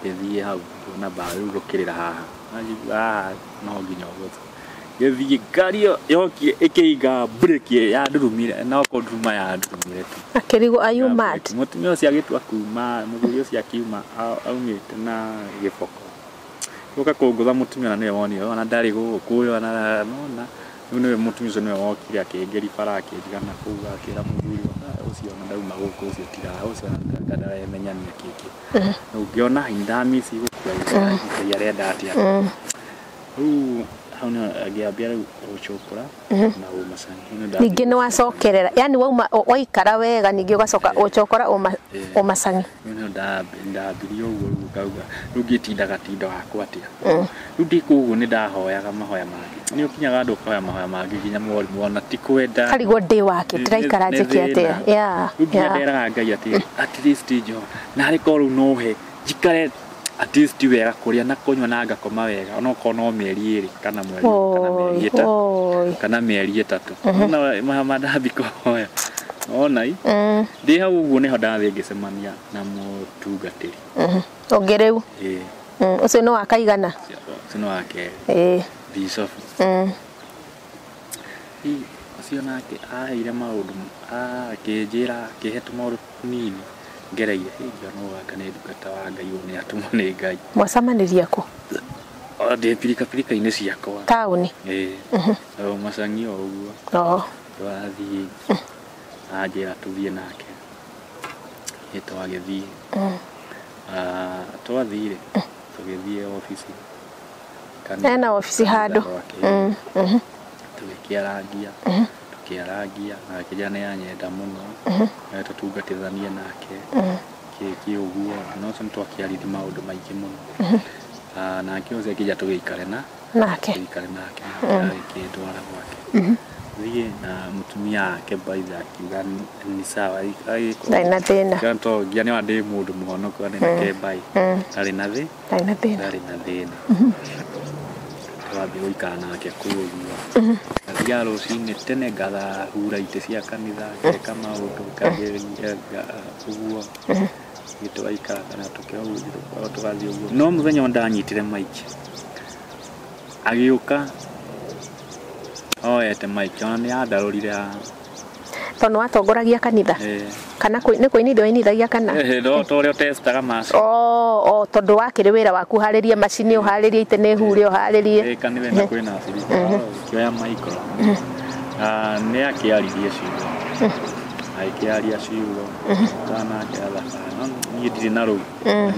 Ngĩthiĩ hau ngĩona bara rĩu gũkĩrĩra haha. Njigua haha no nginya ũgũthwo. Ngĩthiĩ ngari ĩyo yokire ĩkĩinga breki yandurumire no kũnduruma yandurumire tu. Akĩrigwo are you mad? Mũtumia ũcio agĩtua kuma, mũthuri ũcio akiuma aumĩte na gĩboko. Gũka kũngũtha mũtumia na nĩwe wonire ona ndarĩ gũkũ ũyũ ona nona. Rĩu nĩwe mũtumia ũcio nĩwe wokire akĩngeri bara akĩndigana kũu akĩra mũthuri ũcio ona ndauma gũkũ ũcio tiga ũcio ndaramenyania kĩkĩ. Rĩu ngĩona ndamici gũkua Ngai arenda atĩa. Rĩu hau nĩho ngĩambia rĩu gũcũkũra na ũmacani. Ningĩ nĩ wacokerera yani wauma waikara wega ningĩ ũgacoka ũcokora ũmacani. Rĩu nĩho ndambirie ũguo rĩu ngauga rĩu ngĩtindaga tinda wakwa atĩa. Rĩu ndĩ kũu ũguo nĩ ndahoyaga mahoya mangĩ. Nĩ ũkinyaga handũ ũkahoya mahoya mangĩ nginya mwarimũ ona ti kwenda. Karigwo ndĩ wake ndĩraikara njĩke atĩa. Yeah. Rĩu nginya nderaga Ngai atĩ at least Jehova narĩ korwo rĩu no ũhe njikare at least wega kũrĩa na kũnyua na ngakoma wega onokorwo no mĩeri ĩrĩ kana mweri kana mĩeri ĩtatũ kana mĩeri ĩtatũ. Na mandambi kũhoya ona i ndĩ hau ũguo nĩho ndathiĩ ngĩcemania na mũtungatĩri ũngĩ rĩu. Ũcio nĩ wa kaigana? Ũcio nĩ wa kerĩ. Bishop. Ũcio nake aheire maũndũ akĩnjĩra akĩhe tũmaũndũ tũnini ngereire ngĩona ũgaka nĩ ndungata wa Ngai ũyũ nĩ atũmwo nĩ Ngai. Mwacemanirie kũ? Ndĩ pirikapirika-inĩ ciakwa. Taũni? Ĩĩ. Macang'i o ũguo. Twathiĩ anjĩra tũthiĩ nake. Ĩ twagĩthiĩ. Twathiĩ rĩ tũgĩthiĩ obici. Ena obici handũ. Tũgĩkĩarangia. Tũkĩarangia na akĩnjĩra nĩ anyenda mũno. Tũtungatithanie nake. Kĩ ũguo na ũcio nĩ twakĩaririe maũndũ maingĩ mũno. Nake ũcio akĩnjĩra tũgĩikare na nake. Tũgĩikare nake agĩkĩndwara gwake. Thiĩ na mũtumia wake baitha akiuga ni sawa. Ndarĩ na thĩna. Nginya nĩ ndĩ mũndũ mũhonoku nĩ nake bai. Ndarĩ na thĩ. Ndarĩ na thĩna. Ndarĩ na thĩna. Twambia gũikara nake kũu ũguo. Ngathiaga rũcinĩ tene ngathahura itĩ cia kanitha ngeka maũndũ ngageria ũguo. Tũgaikara kana tũgathiĩ ũguo. No mũthenya ũmwe ndanyitire mic agĩũka oete mic ona nĩ andarũrire haha. Tondũ watongoragia kanitha? Kana nĩ kũinithia wainithagia kana? No ta ũrĩa ũtestaga macini. O tondũ wakĩrĩ wĩra waku ũharĩrie macini ũharĩrie itĩ nĩ hure ũharĩrie. Kanitha ĩno kwĩna cirika ũkĩoya micro. Nĩ akĩaririe ciugo. Agĩkĩaria ciugo nake athaka. No niĩ ndirĩ na rũu.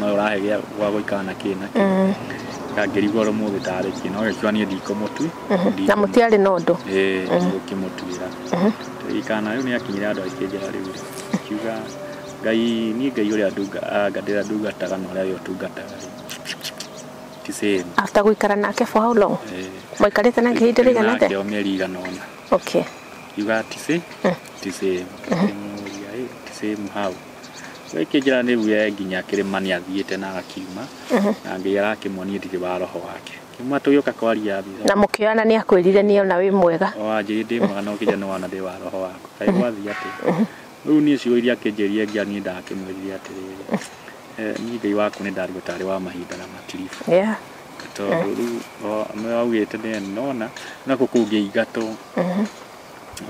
No ũrahe gwa gũikara na kĩ na kĩ. Ngĩrigwo ũmũthĩ tarĩ kĩ no gĩkiuga niĩ ndikũmũtui. Na mũtiarĩ na ũndũ. Ngĩkĩmũtuĩra. Tũgĩikara na rĩu nĩ akinyire handũ akĩnjĩra rĩu akiuga Ngai niĩ Ngai ũrĩa ndĩra ndungataga na ũrĩa we ũtungataga rĩ ti same. After gũikara nake for how long? Mwaikarĩte nake ihinda rĩigana atĩa? Nake o mĩeri igana ũna. Okay. Akiuga ti same. Ti same. Ngĩmũria ti same how? Gĩkĩnjĩra nĩ we nginya kĩrĩma nĩ athiĩte na agakiuma na Ngai arakĩmuonia ndirĩ wa roho wake. Kiuma tũgĩũka kwaria mbica. Na mũkĩona nĩ akwĩrire nĩ ona wĩ mwega. O anjĩrire ndĩ mwega no kĩnja nĩ wona ndĩ wa roho waku. Kaĩ gwathiĩ atĩa? Rĩu niĩ ciugo iria akĩnjĩrire nginya niĩ ndakĩmwĩrire atĩrĩrĩ niĩ Ngai waku nĩ ndarigwo tarĩ wa mahinda na matiribũ. Tondũ rĩu nĩ augĩte nĩ nona nakuo kũu ngĩingatwo.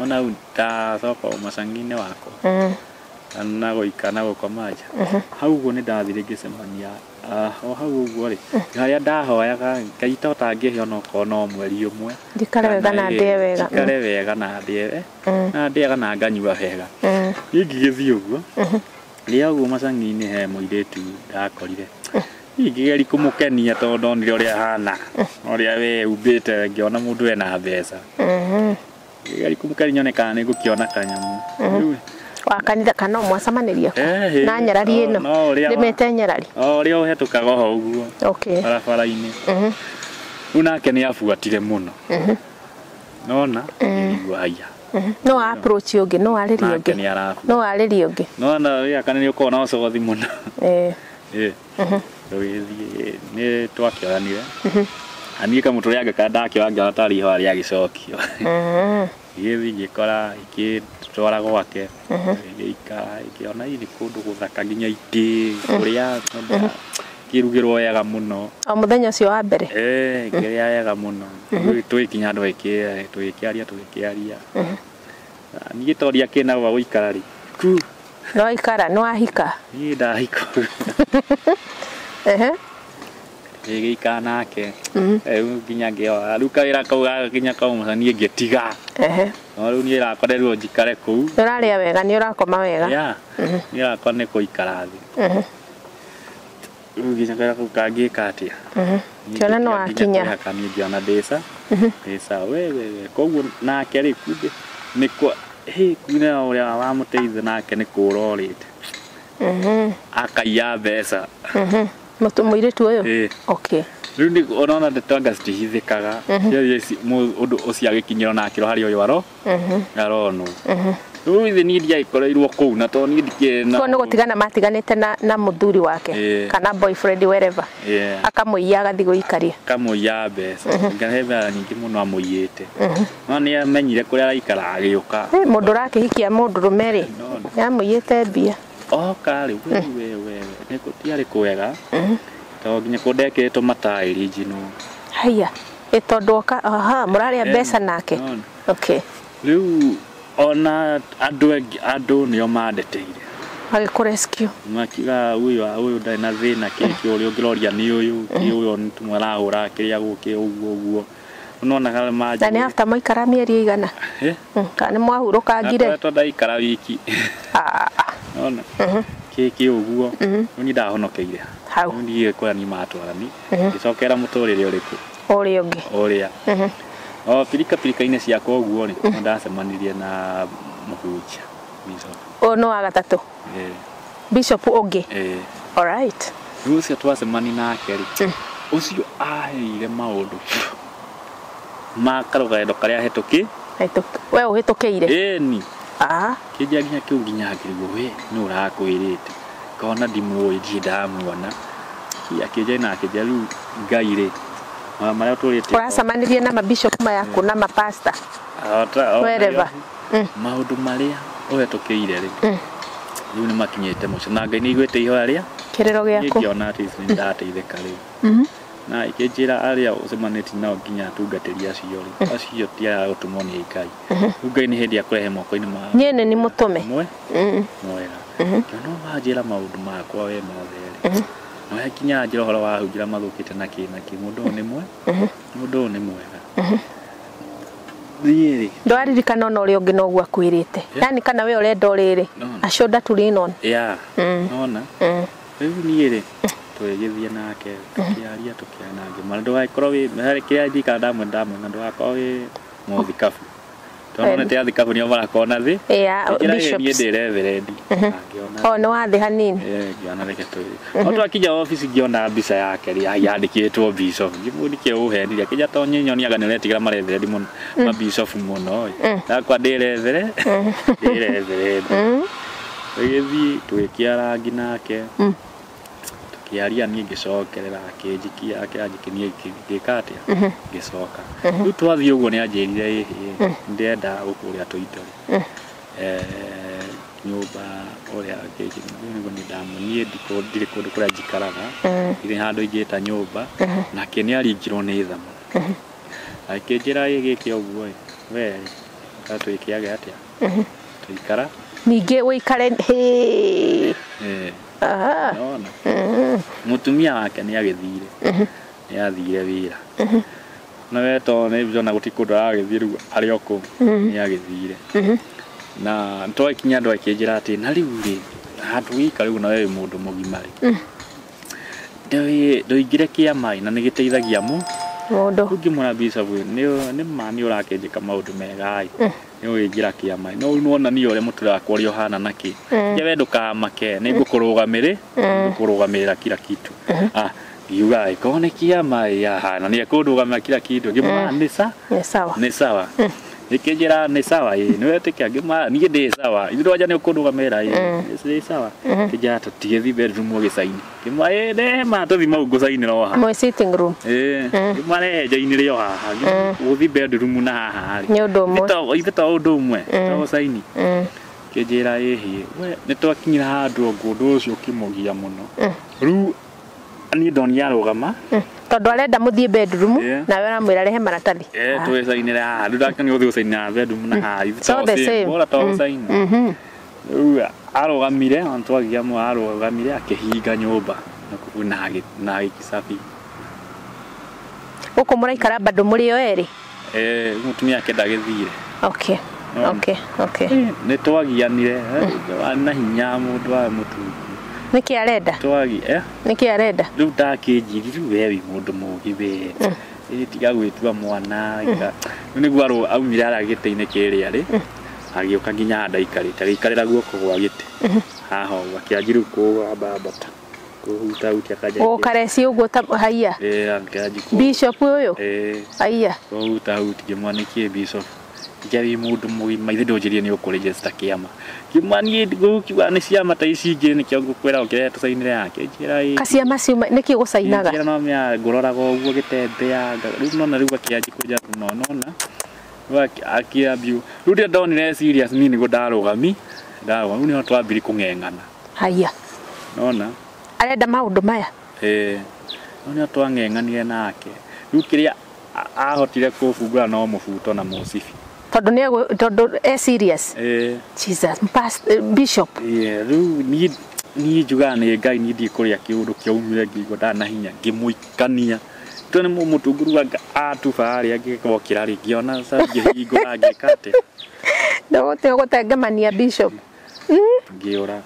Ona rĩu ndacoka ũmacang'i-inĩ wakwa. Na gũikara na gũkoma nja. Hau ũguo nĩ ndathire ngĩcemania o hau ũguo rĩ harĩa ndahoyaga Ngai to tangĩhe onokorwo no mweri ũmwe njikare wega na ndĩe wega. Njikare wega na ndĩe na ndĩaga na nganyua wega. Niĩ ngĩgĩthiĩ ũguo rĩrĩa ũguo macang'i-inĩ he mũirĩtu ndakorire. Niĩ ngĩgeria kũmũkenia tondũ ndonire ũrĩa ahana ũrĩa we umbĩte ngĩona mũndũ ena mbeca. Ngĩgeria kũmũkenia nyone kana nĩ ngũkĩona kanyamũ. Wa kanitha kana mwacemanĩria na nyarari ĩno ndĩmĩte nyarari o ũrĩa ũhetũkaga ho ũguo barabara-inĩ. Rĩu nake nĩ abuatire mũno nona ngĩigua haiya. No approach ũngĩ no arĩrie ũngĩ no arĩrie ũngĩ nona gĩaka nĩ ũkoragwo na ũcogothi mũno. Tũgĩthiĩ nĩ twakĩoyanire na niĩ kamũtũ ũrĩa ngĩka ndakĩoya ngĩona tarĩ ihũa rĩagĩcokio. Ngĩgĩthiĩ ngĩkora ikĩtwara gwake ngĩikara ngĩona nĩ kũndũ gũthaka nginya itĩ kũrĩa kĩrugĩrwo wega mũno. O mũthenya ũcio wa mbere? Ngĩrĩa wega mũno. Rĩu tũgĩkinya handũ tũgĩkĩaria tũgĩkĩaria. Niĩ to ndiakĩrĩ na gwa gũikara rĩ. No waikara nĩ wahika? Niĩ ndahika. Ngĩgĩikara nake rĩu nginya ngĩoa rĩu kawĩra kau nginya kau niĩ ngĩtiga. No rĩu niĩ rakorerirwo njikare kũu. Nĩ ũrarĩa wega, nĩ ũrakoma wega. Yeah. Niĩ rakwa nĩ kũikara thĩ. Rĩu nginya kawĩra kau kangĩka atĩa? Kĩona no akinya. Niĩ ngĩona ndĩca. Ndĩca we koguo nake rĩ kumbe nĩ kwa kumbe ũrĩa wamũteithia nake nĩ kũra orĩte. Akaiya mbeca. Mũirĩtu ũyũ? Okay. Rĩu nĩ ũrona ndeto anga citihithĩkaga. Ũndũ ũcio agĩkinyĩrwo na akĩrwo harĩa ũyũ aronwo. Rĩu ithe niĩ ndiagĩkoreirwo kũu na tondũ niĩ ndikĩrĩ na. Koguo nĩ gũtigana matiganĩte na mũthuri wake kana boyfriend wherever. Akamũiya agathiĩ gũikaria. Akamũiya mbeca. He mbeca nyingĩ mũno amũiyĩte. No nĩ amenyire kũrĩa araikara agĩũka. Mũndũ ũrakĩhikia mũndũrũme rĩ, nĩamũiyĩte mbia. Oka rĩ we nĩ gũtiarĩ kwega. Tondũ nginya kũndũ ndekĩrĩtwo mataĩri njinwo. Haiya, ĩ tondũ oka aha mũrarĩa mbeca nake. Okay. Rĩu ona andũ nĩo mandeteire. Magĩkũ rescue. Makiuga ũyũ ndarĩ na thĩna kĩkĩ ũrĩa ũngĩroria nĩ ũyũ, kĩ ũyũ nĩ tũmwe arahũra kĩrĩa gũkĩ ũguo ũguo. Nĩwonaga Na nĩ after mwaikara mĩeri ĩigana? Kana nĩ mwahurũkangire? Ndakoretwo ndaikara wiki. Nĩwona? Kĩkĩ ũguo. Rĩu niĩ ndahonokeire. Hau. Rĩu ndiĩ kũrĩa niĩ matwarani. Ngĩcokera mũtũrĩre ũrĩkũ? Ũrĩa ũngĩ. Ũrĩa. O pirika pirika-inĩ ciakwa ũguo rĩ, nĩ ndacemanirie na mũhunjia bishop. Ũyũ nĩ wa gatatũ? Bishop ũngĩ? All right. Rĩu ũcio twacemania nake rĩ, ũcio aheire maũndũ ma karũgendo karĩa hetũki. We ũhĩtũkĩire? Ĩni. Kĩnjia nginya kĩu nginya ngĩrigwo we nĩ ũrakwĩrĩte. Ngona ndimũĩ ndirĩ ndamuona. Akĩnjia na akĩnjia rĩu Ngai rĩ, marĩa ũtũrĩte. Ũracemanirie na mabishop maya kũ na mapasta? Wherever. Maũndũ marĩa ũhetũkĩire rĩ, rĩu nĩ makinyĩte mũico na Ngai nĩ aiguĩte ihoya rĩa kĩrĩro gĩaku. Ngĩona atĩ nĩ ndateithĩka rĩu. Na ikĩnjĩra arĩa ũcemanĩtie nao nginya atungatĩri acio rĩ, acio ti aya gũtũmwo nĩ Ngai. Rĩu Ngai nĩ hĩndĩ akũrehe moko-inĩ ma niĩ nĩ mũtũme mwega. Ngĩona wanjĩra maũndũ makwa we mothe rĩ, na we nginya anjĩra ũhoro wa hunjĩra mathũkĩte na kĩ na kĩ, mũndũ ũyũ nĩ mũndũ ũyũ nĩ mwega. Niĩ rĩ ndwaririkana ona ũrĩa ũngĩ noguo akwĩrĩte. Yani kana we ũrenda ũrĩrĩ, a shoulder to lean on. Yeah. Nona? Rĩu niĩ rĩ tũgĩgĩthiĩ nake tũkĩaria tũkĩaria na ngĩmwĩra ndũgagĩkorwo wĩ harĩ kĩrĩa njikara ndamwenda ndũgakorwo wĩ mũthikabu. Tondũ nĩ te athikabu nĩo marakorwo na thĩ. Bishops. Niĩ ndĩ reverend. O nĩ wathĩ hanini. Ngĩona reke tũĩ. O twakinya obici ngĩona mbica yake rĩ yandĩkĩtwo bishop. Ngĩmũria nĩkĩ ũhenire. Akĩnjĩra to nyonaga nĩ ũretigĩra mareverend mũno, mabishop mũno. Ndakwa ndĩ reverend. Ndĩ reverend. Tũgĩthiĩ tũgĩkĩarangi nake. Tũkĩaria niĩ ngĩcokerera akĩnjikia akĩanjikia niĩ ngĩka atĩa? Ngĩcoka. Rĩu twathiĩ ũguo nĩ anjĩrire ĩhĩ ndĩrenda gũkũgũrĩra tũindo rĩ. Nyũmba ũrĩa nĩguo nĩ ndamũniĩ ndirĩ kũndũ kũrĩa njikaraga. Ndirĩ handũ ingĩta nyũmba. Nake nĩ aringirwo nĩ tha mũno. Akĩnjĩra ĩ gĩkĩ ũguo ĩ, we rĩ, twĩkĩage atĩa? Tũikara. Ningĩ ũikare hĩ. Nona. Mũtumia wake nĩ agĩthire. Nĩ athire wĩra. Na we to nĩ ndĩrona gũtirĩ kũndũ aragĩthiĩ rĩu arĩ o kũu. Nĩ agĩthire. Na twakinya andũ akĩnjĩra atĩ na rĩu rĩ, handũ gĩika rĩu na we wĩ mũndũ mũgima rĩ. Ndũingĩre kĩama na nĩ gĩteithagia mũndũ. Ũngĩmwĩra bishop nĩ ma nĩ ũrakĩnjĩka maũndũ mega ĩ. Nĩ ũingĩra kĩama. No nĩwona niĩ ũrĩa mũtũrĩre wakwa ũrĩa ũhana na kĩ. Nje we ndũkamake nĩ ngũkũrũgamĩrĩra kila kitu. Ngiuga ĩ korwo nĩ kĩama ĩ aha na nĩ ekũndũgamĩrĩra kila kitu. Ngĩmwĩra nĩ sawa. Nĩ sawa. Ikĩnjĩra nĩ sawa ĩ nĩ wetĩkia ngĩmwĩra niĩ ndĩ sawa. Ithuĩ ndwanja nĩ ũkũndũgamĩrĩra ĩ nĩ sawa. Kĩnjĩra tũtigĩthiĩ bedroom ũgĩcaini. Ngĩmwĩra ĩ ndema tũthiĩ mau ngũcainĩra o haha. Mwĩ sitting room. Ngĩmwĩra rehe njainĩre o haha. Gũthiĩ bedroom na haha rĩ. Nĩ ũndũ ũmwe. Ithe to ũndũ ũmwe. To gũcaini. Kĩnjĩra ĩhĩ we nĩ twakinyire handũ ũndũ ũcio ũkĩmũgia mũno. Rĩu niĩ ndonire arũgama. Tondũ arenda mũthiĩ bedroom nawe ũramwĩra rehe maratathi. Twĩcainĩre haha. Rĩu ndakĩona gũthiĩ gũcainĩra bedroom na haha. So the same. Bora to gũcaina. Rĩu arũgamire, ona twagia arũgamire akĩhinga nyũmba na agĩkicabi. Gũkũ mũraikara bado mũrĩ o erĩ? Mũtumia ake ndagĩthire. Okay. Okay, okay. Nĩ twagianire na hinya mũndũ wa mũtungu. Nĩkĩ arenda? Nĩkĩ arenda? Rĩu ndakĩnjiri rĩu we wĩ mũndũ mũgĩ we. Tiga gwĩtua mwana. Rĩu nĩguo aumire harĩa gĩtĩ-inĩ kĩrĩa rĩ. Agĩũka nginya haha ndaikarĩte agĩikarĩra guoko gwa gĩtĩ. Haha ũguo akĩanjia rĩu kũambambata. Kũhutahutia akanja. Gũkareci ũguo ta haiya. Akĩanjia kũ. Bishop ũyũ? Haiya. Kũhutahutia ngĩmwona nĩkĩ bishop. Ngĩarĩ mũndũ mũgima ithe ndũnjĩrie nĩ ũkũregister kĩama. Ngĩmwona niĩ ngũkiuga nĩ ciama ta ici ingĩ nĩkĩo ngũkwĩra ũkĩrehe tũcainĩre yake. Njĩra ĩ. Kaciama ciuma nĩkĩ gũcainaga? Njĩra no mĩa ngũroraga ũguo gĩtembea. Rĩu nona rĩu akĩanjia kũnja no nona. Rĩu akĩambia. Rĩu rĩrĩa ndonire serious niĩ nĩguo ndarũgami. Ndarũgama rĩu nĩho twambire kũng'eng'ana. Haiya. Nona. Arenda maũndũ maya? Rĩu nĩho twang'eng'anire nake. Rĩu kĩrĩa ahotire kũbungũra no mũbuto na mũcibi. Tondũ nĩ tondũ e serious. Jesus, bishop. Rĩu niĩ njugaga nĩ Ngai niĩ ndiĩ kũrĩa kĩũndũ kĩaumire ngĩigua ndarĩ na hinya ngĩmũikania. Tondũ nĩ mũtunguru atuba harĩa ngĩgokĩra rĩ ngĩona ngĩhingũra ngĩka atĩa. Ndũgũtiga gũtengemania bishop. Ngĩũra.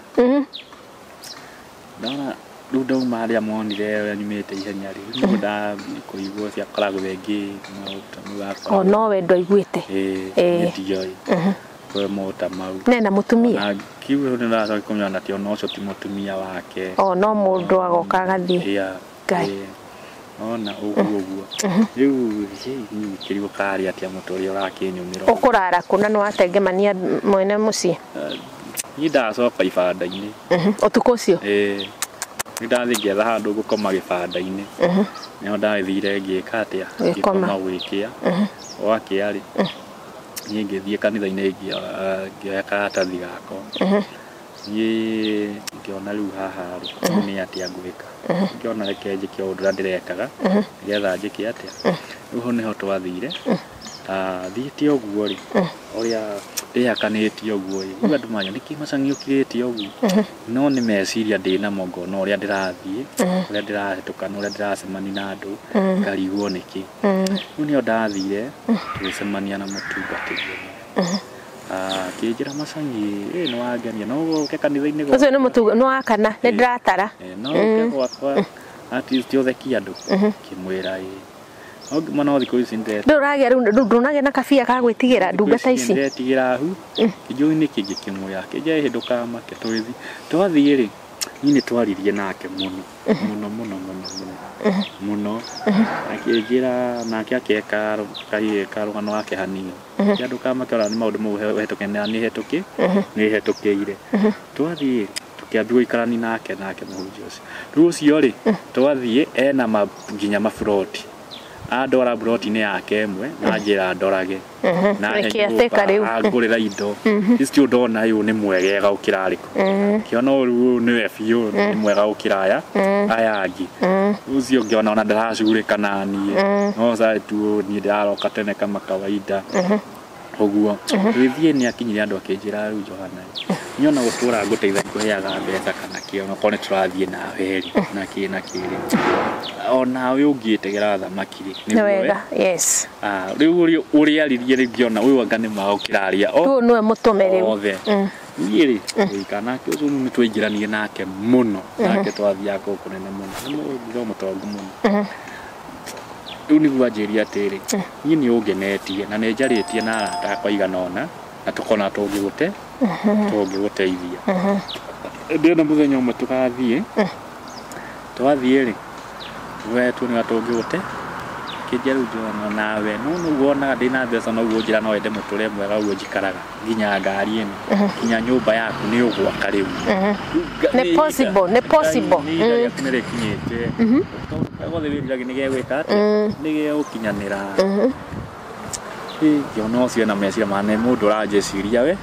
Ndona rĩu ndauma harĩa monire ũrĩa nyumĩte ihenya rĩ nĩguo ndambire kũigua ciakoragwo rĩngĩ O no we ndwaiguĩte. Niĩ ndioĩ. Kwĩ mota mau. Nena mũtumia? Na kiu nĩ ndacoka kũmenya atĩ ona ũcio ti mũtumia wake. O no mũndũ agoka agathiĩ. Ngai. Ona ũguo ũguo. Rĩu kĩrigũ karĩ atĩa mũtũrĩre ũrakĩnyumĩra. Ũkũrara kũ na nĩwatengemania mwene mũciĩ? Niĩ ndacoka ibanda-inĩ. Ũtukũ ũcio? Nĩ ndathiĩ ngĩetha handũ ngũkoma gĩbanda-inĩ. Nĩho ndathire ngĩka atĩa? Ngĩkoma gwĩkĩa. Gwakĩa rĩ, niĩ ngĩthiĩ kanitha-inĩ ngĩoya karatathi gakwa. Niĩ ngĩona rĩu haha rĩ, nĩ atĩa ngwĩka. Ngĩona reke njĩke ũndũ ũrĩa ndĩrekaga, nĩgetha njĩke atĩa. Rĩu hau nĩho twathire. Thiĩte ũguo rĩ, ũrĩa ndĩhakanĩtie ũguo rĩ, rĩu andũ manya nĩkĩ Machang'i ũkirĩte ũguo. No nĩ meciria ndĩnamo ngona ũrĩa ndĩrathiĩ, ũrĩa ndĩrahĩtũka na ũrĩa ndĩracemania na andũ, ngarigwo nĩkĩ. Rĩu nĩho ndathire, tũgĩcemania na mũtungatĩri ũmwe. Akĩnjĩra Machang'i, nĩ wangenia, no ũke kanitha-inĩ gwakwa. Ũcio nĩ mũtunga, nĩ wa kana, nĩ ndĩratara. No ũke gwakwa, at least ũthekie andũ. Ngĩmwĩra ĩĩ. No thikũ ici ndũragĩa rĩu ndũnagĩa na kabia ka gwĩtigĩra ndungata ici. Ndĩretigĩra hu. Kĩnjũĩ nĩkĩ ngĩkĩmwĩra, kĩnjĩra ĩhĩ ndũkamake tũgĩthiĩ. Twathiĩ rĩ, niĩ nĩ twaririe nake mũno, mũno mũno mũno mũno. Mũno. Akĩnjĩra nake akĩeka karũgano gake hanini. Kĩa ndũkamake ona nĩ maũndũ mau hetũke na nĩ hetũkĩ, nĩ hetũkĩire. Twathiĩ tũkĩambia gũikarania nake nake mũhunjia ũcio. Rĩu ũcio rĩ, twathiĩ ena nginya maburoti. Andwara buroti-inĩ yake ĩmwe na njĩra ndorage. Na angũrĩra indo. Icio ndona ũyũ nĩ mwegega gũkĩra arĩkũ. Ngĩona ũyũ nĩwe biũ nĩ mwega gũkĩra aya aya angĩ. Ũcio ngĩona ona ndaracugurĩka na niĩ. No sai tu niĩ ndĩraroka tene kama kawaida. Ũguo tũgĩthiĩ nĩ akinyire andũ akĩnjĩra rĩu Johana niĩ ona gũtũra ngũteitha ngũheaga mbeca kana kĩ onakorwo nĩ tũrathiĩ nawe rĩ na kĩ na kĩ rĩ onawe ũngĩtegera thamaki rĩ nĩ wega. Yes. Rĩu ũrĩa aririe rĩ ngĩona ũyũ anga nĩ ma gũkĩraria o nĩwe mũtũme rĩu othe. Niĩ rĩ gũikara nake ũcio nĩ twaingĩranirie nake mũno nake twathiaga kũndũ kũnene mũno nĩ mũndũ mũtongu mũno. Rĩu nĩguo anjĩrie atĩrĩ niĩ nĩ ũngenetie na nĩ njarĩtie na arata akwa aigana ũna na tũkona tũngĩgũteithia. Ndĩrona mũthenya ũmwe tũgathiĩ twathiĩ rĩ we tuone tũngĩgũte kĩnjia rĩu Johana nawe no nĩguo wonaga ndĩna mbeca noguo njĩra no wende mũtũrĩre mwega ũguo njikaraga nginya ngari ĩno nginya nyũmba yaku nĩ ũgwaka rĩu. Nĩ possible, nĩ possible. Nĩ ihinda rĩaku nĩ rĩkinyĩte. Kaũndũ gothe wĩriragĩria nĩ gegwĩka atĩa? Nĩ gegũkinyanĩra. Ngĩona ũcio ena meciria ma nĩ mũndũ ũranjĩciria we.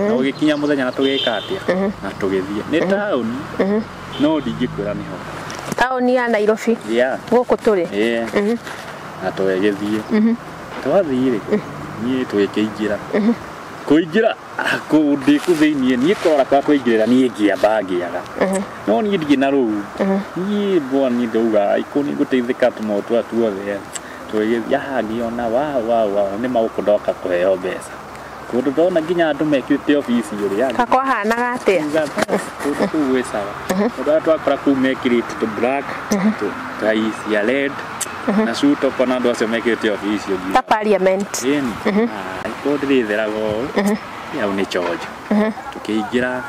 Na ũgĩkinya mũthenya na tũgĩka atĩa? Na tũgĩthiĩ. Nĩ taũni no ndingĩkwĩra nĩho. Taũni ya Nairobi. Gũkũ tũrĩ. Na tũgĩgĩthiĩ. Twathiĩ rĩ, niĩ tũgĩkĩingĩra. Kũingĩra ndĩ kũ thĩiniĩ niĩ kũrora kwa kũingĩrĩra niĩ ngĩamba ngĩaga. No niĩ ndirĩ na rũu. Niĩ mbwa niĩ ndauga aikũ nĩ ngũteithĩka tũmaũndũ tũrĩa tuothe. Tũgĩthiĩ haha ngĩona wa nĩ magũkũ ndoka kũheo mbeca. Kũndũ ndona nginya andũ mekĩrĩte obici ũrĩa. Kakwahanaga atĩa? Kũndũ kũu gwĩ sawa. Tondũ arĩa twakora kũu mekĩrĩte tũ black, tũ tai cia red, na suit ũkona andũ acio mekĩrĩte obici ũguo. Ta parliament. Ĩni. Kũndũ ndĩrĩtheraga ũũ. Hau nĩ chonjo. Tũkĩingĩra,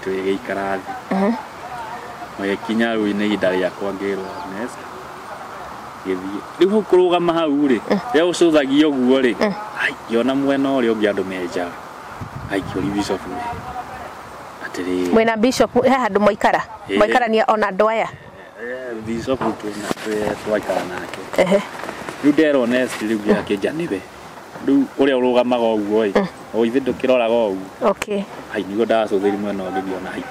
tũgĩikara thĩ. Magĩkinya rĩu nĩ ihinda rĩakwa ngĩrwo next. Gĩthiĩ. Rĩu hau kũrũgama hau rĩ, rĩrĩa ũcũthagia ũguo rĩ, ai ngĩona mwena ũrĩa ũngĩ andũ menjaga. Ai ngĩũria bishop atĩrĩrĩ. Mwĩna bishop he handũ mwaikara? Mwaikarania ona andũ aya? Bishop twaikara nake. Rĩu nderwo next rĩu gĩakĩnja nĩwe. Rĩu ũrĩa ũrũgamaga ũguo ĩ, o ithe ndũkĩroraga ũguo. Okay. Ai nĩguo ndacũthĩri mwena ũngĩ ngĩona ai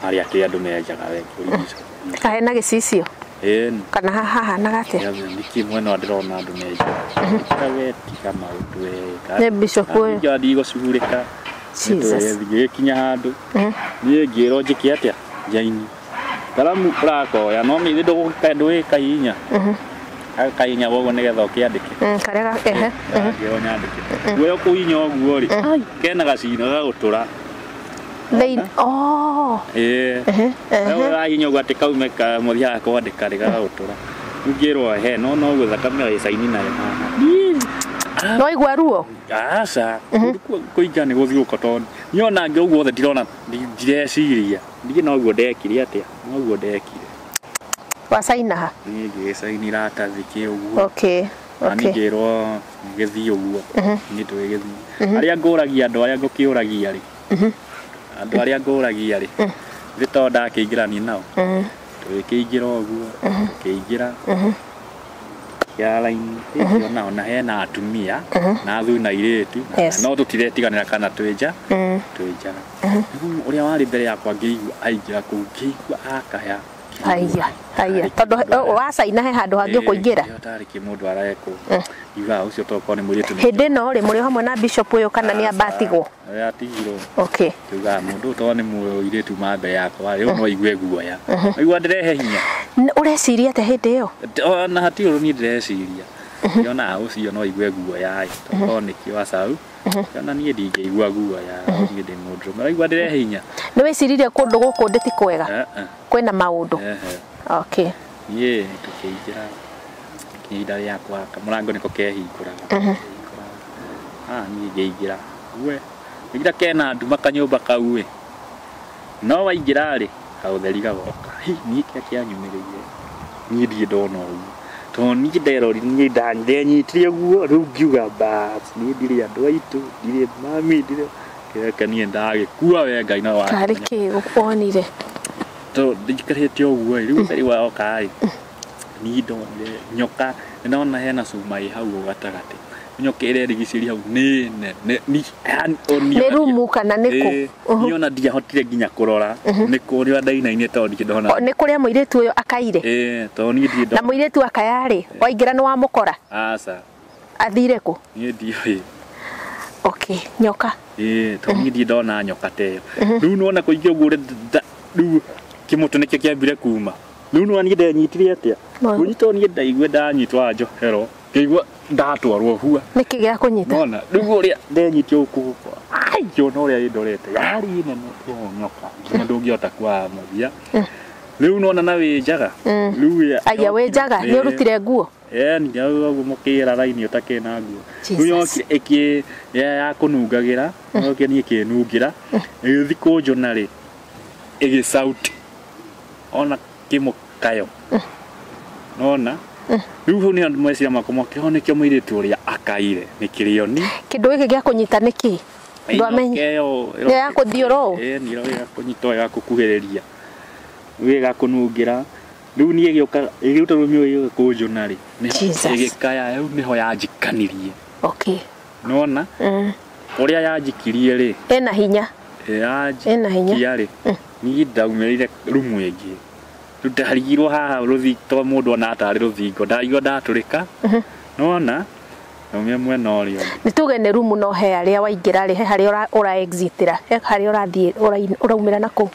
harĩa kĩ andũ menjaga we ngĩũria bishop. Kahena gĩcicio? Ĩni. Kana hahanaga atĩa? Nĩkĩ mwena ndĩrona andũ menjaga. Tiga tiga maũndũ we. Nĩ bishop ũyũ. Ningĩ ndigũcugurĩka. Jesus. Gĩkinya handũ. Niĩ ngĩrwo njĩke atĩa? Njaini. Karamu ũrakoya no mĩthĩ ndũgũkahihinya. Kahihinya ũguo nĩgetha ũkĩandĩke. Karĩa ehe. Ngĩrwo nyandĩke. Guoya kũhihinya ũguo rĩ, kena gacino gagũtũra. Oh. Ĩĩ. Ũrahihinya ũguo atĩ kaume mũthiaga kwandĩka rĩ gagũtũra. Ngĩrwo he no no ũguo thakame ĩcaini nayo haha. No igua ruo? Aca. Kũingĩra nĩ gũthiũka tondũ niĩ ona ngĩ ũguo othe ndirona ndireciria. Ningĩ noguo ndekire atĩa? Noguo ndekire. Wacaina ha? Niĩ ngĩgĩcaini iratathi kĩ ũguo. Okay. Na niĩ ngĩrwo gĩthiĩ ũguo. Niĩ tũgĩgĩthiĩ. Arĩa ngũragia andũ arĩa ngũkĩũragia rĩ. Andũ arĩa ngũragia rĩ. Thĩ to ndakĩingĩra niĩ nao. Tũgĩkĩingĩra ũguo. Tũkĩingĩra. Ya raini ngĩona ona hena atumia na athuri na airĩtu no tũtiretiganĩra kana twĩ nja twĩ njaga. Rĩu ũrĩa warĩ mbere yakwa ngĩigua aingĩra kũu ngĩigua akaya. Haiya haiya tondũ wacaina he handũ hangĩ ũkũingĩra. Tarĩ kĩ mũndũ arekwo. Ngiuga ũcio tokorwo nĩ mũirĩtu. Hĩndĩ ĩno rĩ mũrĩ hamwe na bishop ũyũ kana nĩ amba atigwo? Atigirwo. Okay. Ngiuga mũndũ ũyũ nĩ mũirĩtu ma mbere yakwa rĩu no aigue guoya. Aigua ndĩrehe hinya. Ũreciria atĩa hĩndĩ ĩyo? Ona hatirĩ ũndũ niĩ ndĩreciria. Ngĩona ũcio no aigue guoya ĩ tokorwo nĩkĩo acau. Ngĩona niĩ ndingĩigua guoya niĩ ndĩ mũndũrũme. Ũraigua ndĩrehe hinya. Nĩ wĩciririe kũndũ gũkũ ndĩ ti kwega? Kwĩna maũndũ. Okay. Niĩ tũkĩingĩra ihinda rĩakwa kamũrango nĩko kehingũraga. Niĩ ngĩingĩra. We ngĩingĩra kena nduma kanyũmba kau ĩ. No waingĩra rĩ kaũtheri gagoka. Hi niĩ kĩrĩa kĩanyumĩrĩire niĩ ndirĩ ndona ũguo. Tondũ niĩ nderori niĩ ndenyitire ũguo rĩu ngiuga bas niĩ ndirĩ andũ aitũ ndirĩ mami ndirĩ kĩreka niĩ ndagĩkua we Ngai no wa. Tarĩ kĩ wonire? Tondũ ndikarĩte ũguo ĩ rĩu ũtheri woka ĩ niĩ ndonire nyoka nĩndona hena cuma ĩ hau gatagatĩ. Nyoka ĩrerigicĩria hau nĩ nene nĩ rumu kana nĩ kũ? Niĩ ona ndiahotire nginya kũrora nĩ kũrĩa ndainaine tondũ ndirĩ ndona. Nĩ kũrĩa mũirĩtu ũyũ akaire? Ĩĩ tondũ niĩ ndirĩ ndona. Na mũirĩtu akaya rĩ waingĩra nĩ wamũkora? Aca. Athire kũ? Niĩ ndiũĩ. Okay, nyoka. Ĩĩ tondũ niĩ ndirĩ ndona nyoka ta ĩyo. Rĩu nĩwona kũingĩra ũguo rĩu kĩmũtĩ nĩkĩo kĩambire kuma. Rĩu nĩwona niĩ ndenyitire atĩa? Kũnyitwo niĩ ndaigua ndanyitwo njohero ngĩigua ndatwarwo hua. Nĩkĩ gĩa kũnyita? Nona rĩu ũrĩa ndenyitio gũkũ ai ngĩona ũrĩa ĩndorete yarĩ nene ĩyo nyoka nginya ndũngĩhota kwa mũthia. Rĩu nona na wĩ njaga. Rĩu aya wĩ njaga nĩ ũrutire nguo? Ĩĩ nĩ ũguo mũkĩra raini ũtakĩrĩ na nguo. Rĩu yokire ĩkĩ ya kũnungagĩra yokire niĩ ĩkĩnungĩra ĩgĩthiĩ kũnjũna rĩ ĩgĩcauti ona kĩmũkayo. Nona rĩu hau nĩ andũ meciria makwa mokire nĩkĩo mũirĩtu ũrĩa akaire nĩ kĩrĩoni. Kĩndũ gĩkĩ gĩa kũnyita nĩ kĩ? Ndwamenya. Nĩ ya kũthiũra ũũ? Ĩĩ nĩ ya kũnyita ya gũkuhĩrĩria. Rĩu ĩgakũnungĩra. Rĩu niĩ ĩgĩũka ĩgĩruta rũmĩ ĩgĩũka kũnjũna rĩ ĩgĩkaya rĩu nĩho yanjikanirie. Okay. Nona ũrĩa yanjikirie rĩ ĩna hinya. Ĩna hinya. Rĩ niĩ ndaumĩrĩire rumu ĩngĩ. Ndarigirwo haha rũthingo to mũndũ ona atarĩ rũthingo ndarigirwo ndatũrĩka. Nona ndaumire mwena ũrĩa ũngĩ. Nĩ tuge nĩ rumu no he harĩa waingĩra rĩ he harĩa ũra exitĩra he harĩa ũrathiĩ ũraumĩra nakũu.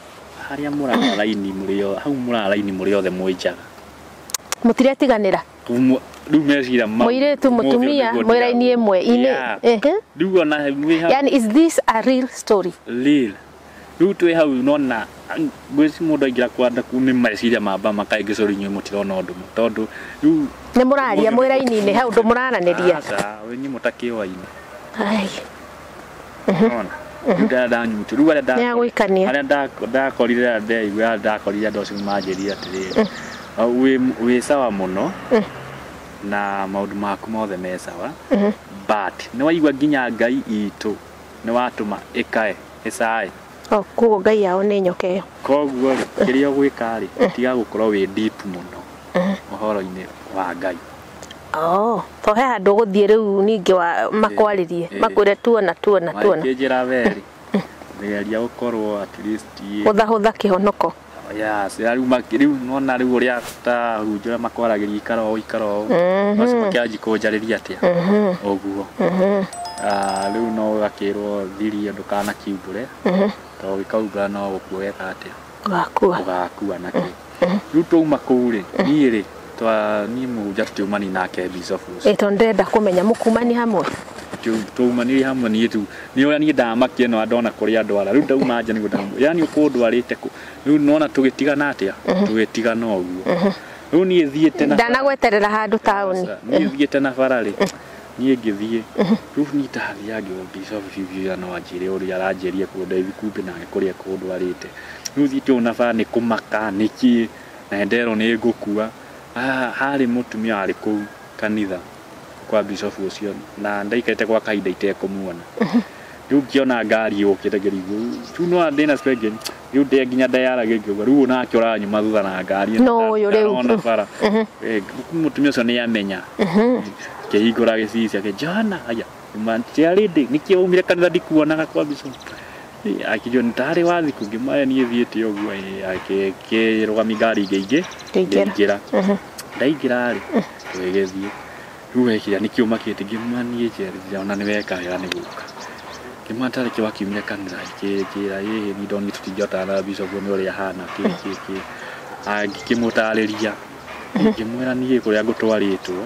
Harĩa mũrara raini mũrĩ hau mũrara raini mũrĩ othe mwĩ njaga. Mũtiretiganĩra? Rĩu meciria mau Mũirĩtu mũtumia mwĩra-inĩ ĩmwe inĩ. Rĩu ona mwĩ hau. Yani is this a real story? Real. Rĩu twĩ hau nona ngwĩci mũndũ aingĩra kwanda kuu nĩ meciria mamba makaingĩ cori inyuĩ mũtirona ũndũ tondũ rĩu nĩ mũraria mwĩra-inĩ hau ndũ mũraranĩria. Aca inyuĩ mũtakĩoaine. Ai. Nona. Ndanyitwo rĩu arĩa ndakorire ndeigua ndakorire andũ acio manjĩrire atĩrĩrĩ wĩ sawa mũno na maũndũ maku mothe me sawa but nĩ waigua nginya Ngai itũ nĩ watũma ĩkae ĩcae. Koguo Ngai yao nĩ nyoka ĩyo. Koguo rĩ kĩrĩa ũgwĩka rĩ tiga gũkorwo wĩ deep mũno ũhoro-inĩ wa Ngai. To he handũ ũgũthiĩ rĩu ningĩ wa makwarĩrie makwĩre tuona tuona tuona. Makĩnjĩra weri geria gũkorwo at least hũthahũtha kĩhonoko. Yes, rĩu nona rĩu ũrĩa ta hunjo ũrĩa makwaragĩria ikara ũũ ikara ũũ macio makĩanji kũnjarĩria atĩa ũguo. Rĩu no ũgakĩrwo thirie ndũkanakiumbũre tondũ ũgĩkaumbũra no gũkua ũgeka atĩa ũgakua nakĩ. Rĩu twauma kũu rĩ niĩ rĩ niĩ mũhunjia tũtiumani nake bishop ũcio. Tondũ ndĩrenda kũmenya mũkumani hamwe. Tũumanire hamwe niĩ tu nĩ ũrĩa niĩ ndamakia no ndona kũrĩa ndwara rĩu ndauma nja nĩguo ndamu yani ũkũndwarĩte kũ rĩu nona tũgĩtigana atĩa tũgĩtigana ũguo rĩu niĩ thiĩte na ndanagweterera handũ taũni niĩ thiĩte na bara rĩ niĩ ngĩthiĩ rĩu niĩ ndathiaga ngĩona bishop biũ no anjĩre ũrĩa aranjĩrie kũndũ kumbe nake kũrĩa kũndwarĩte rĩu thiĩte ũũ na bara nĩ kũmaka nĩkĩ na nderwo nĩ ngũkua. Harĩ mũtumia warĩ kũu kanitha kwa bishop ũcio na ndaikarĩte gwa kahinda itekũmuona rĩu ngĩona ngari yũkĩte ngĩrigwo rĩu no ndĩna spenge rĩu ndĩ nginya ndayaragia ngĩuga rĩu nake ũranyuma thutha na ngari no ũyũ rĩu ona bara mũtumia ũcio nĩ amenya kĩhingũra gĩcicio akĩnjona aya mantiarĩndĩ nĩkĩ waumire kanitha ndikuonaga kwa bishop akĩnjĩra nĩ tarĩ wathi kũngĩ maya niĩ thiĩte ũguo akĩrũgamia ngari ingĩ ngĩingĩra ndaingĩra rĩ tũgĩgĩthiĩ rĩu ekĩra nĩkĩ ũmakĩte ngĩmwĩra niĩ njerire ona nĩ weka wega nĩ gũka ngĩmwĩra tarĩ kĩ wakiumire kanitha akĩnjĩra ĩĩ niĩ ndonire tũtingĩhotana na bishop nĩ ũrĩa ahana kĩ kĩ kĩ ngĩkĩmũtarĩria ngĩmwĩra niĩ kũrĩa ngũtwarĩtwo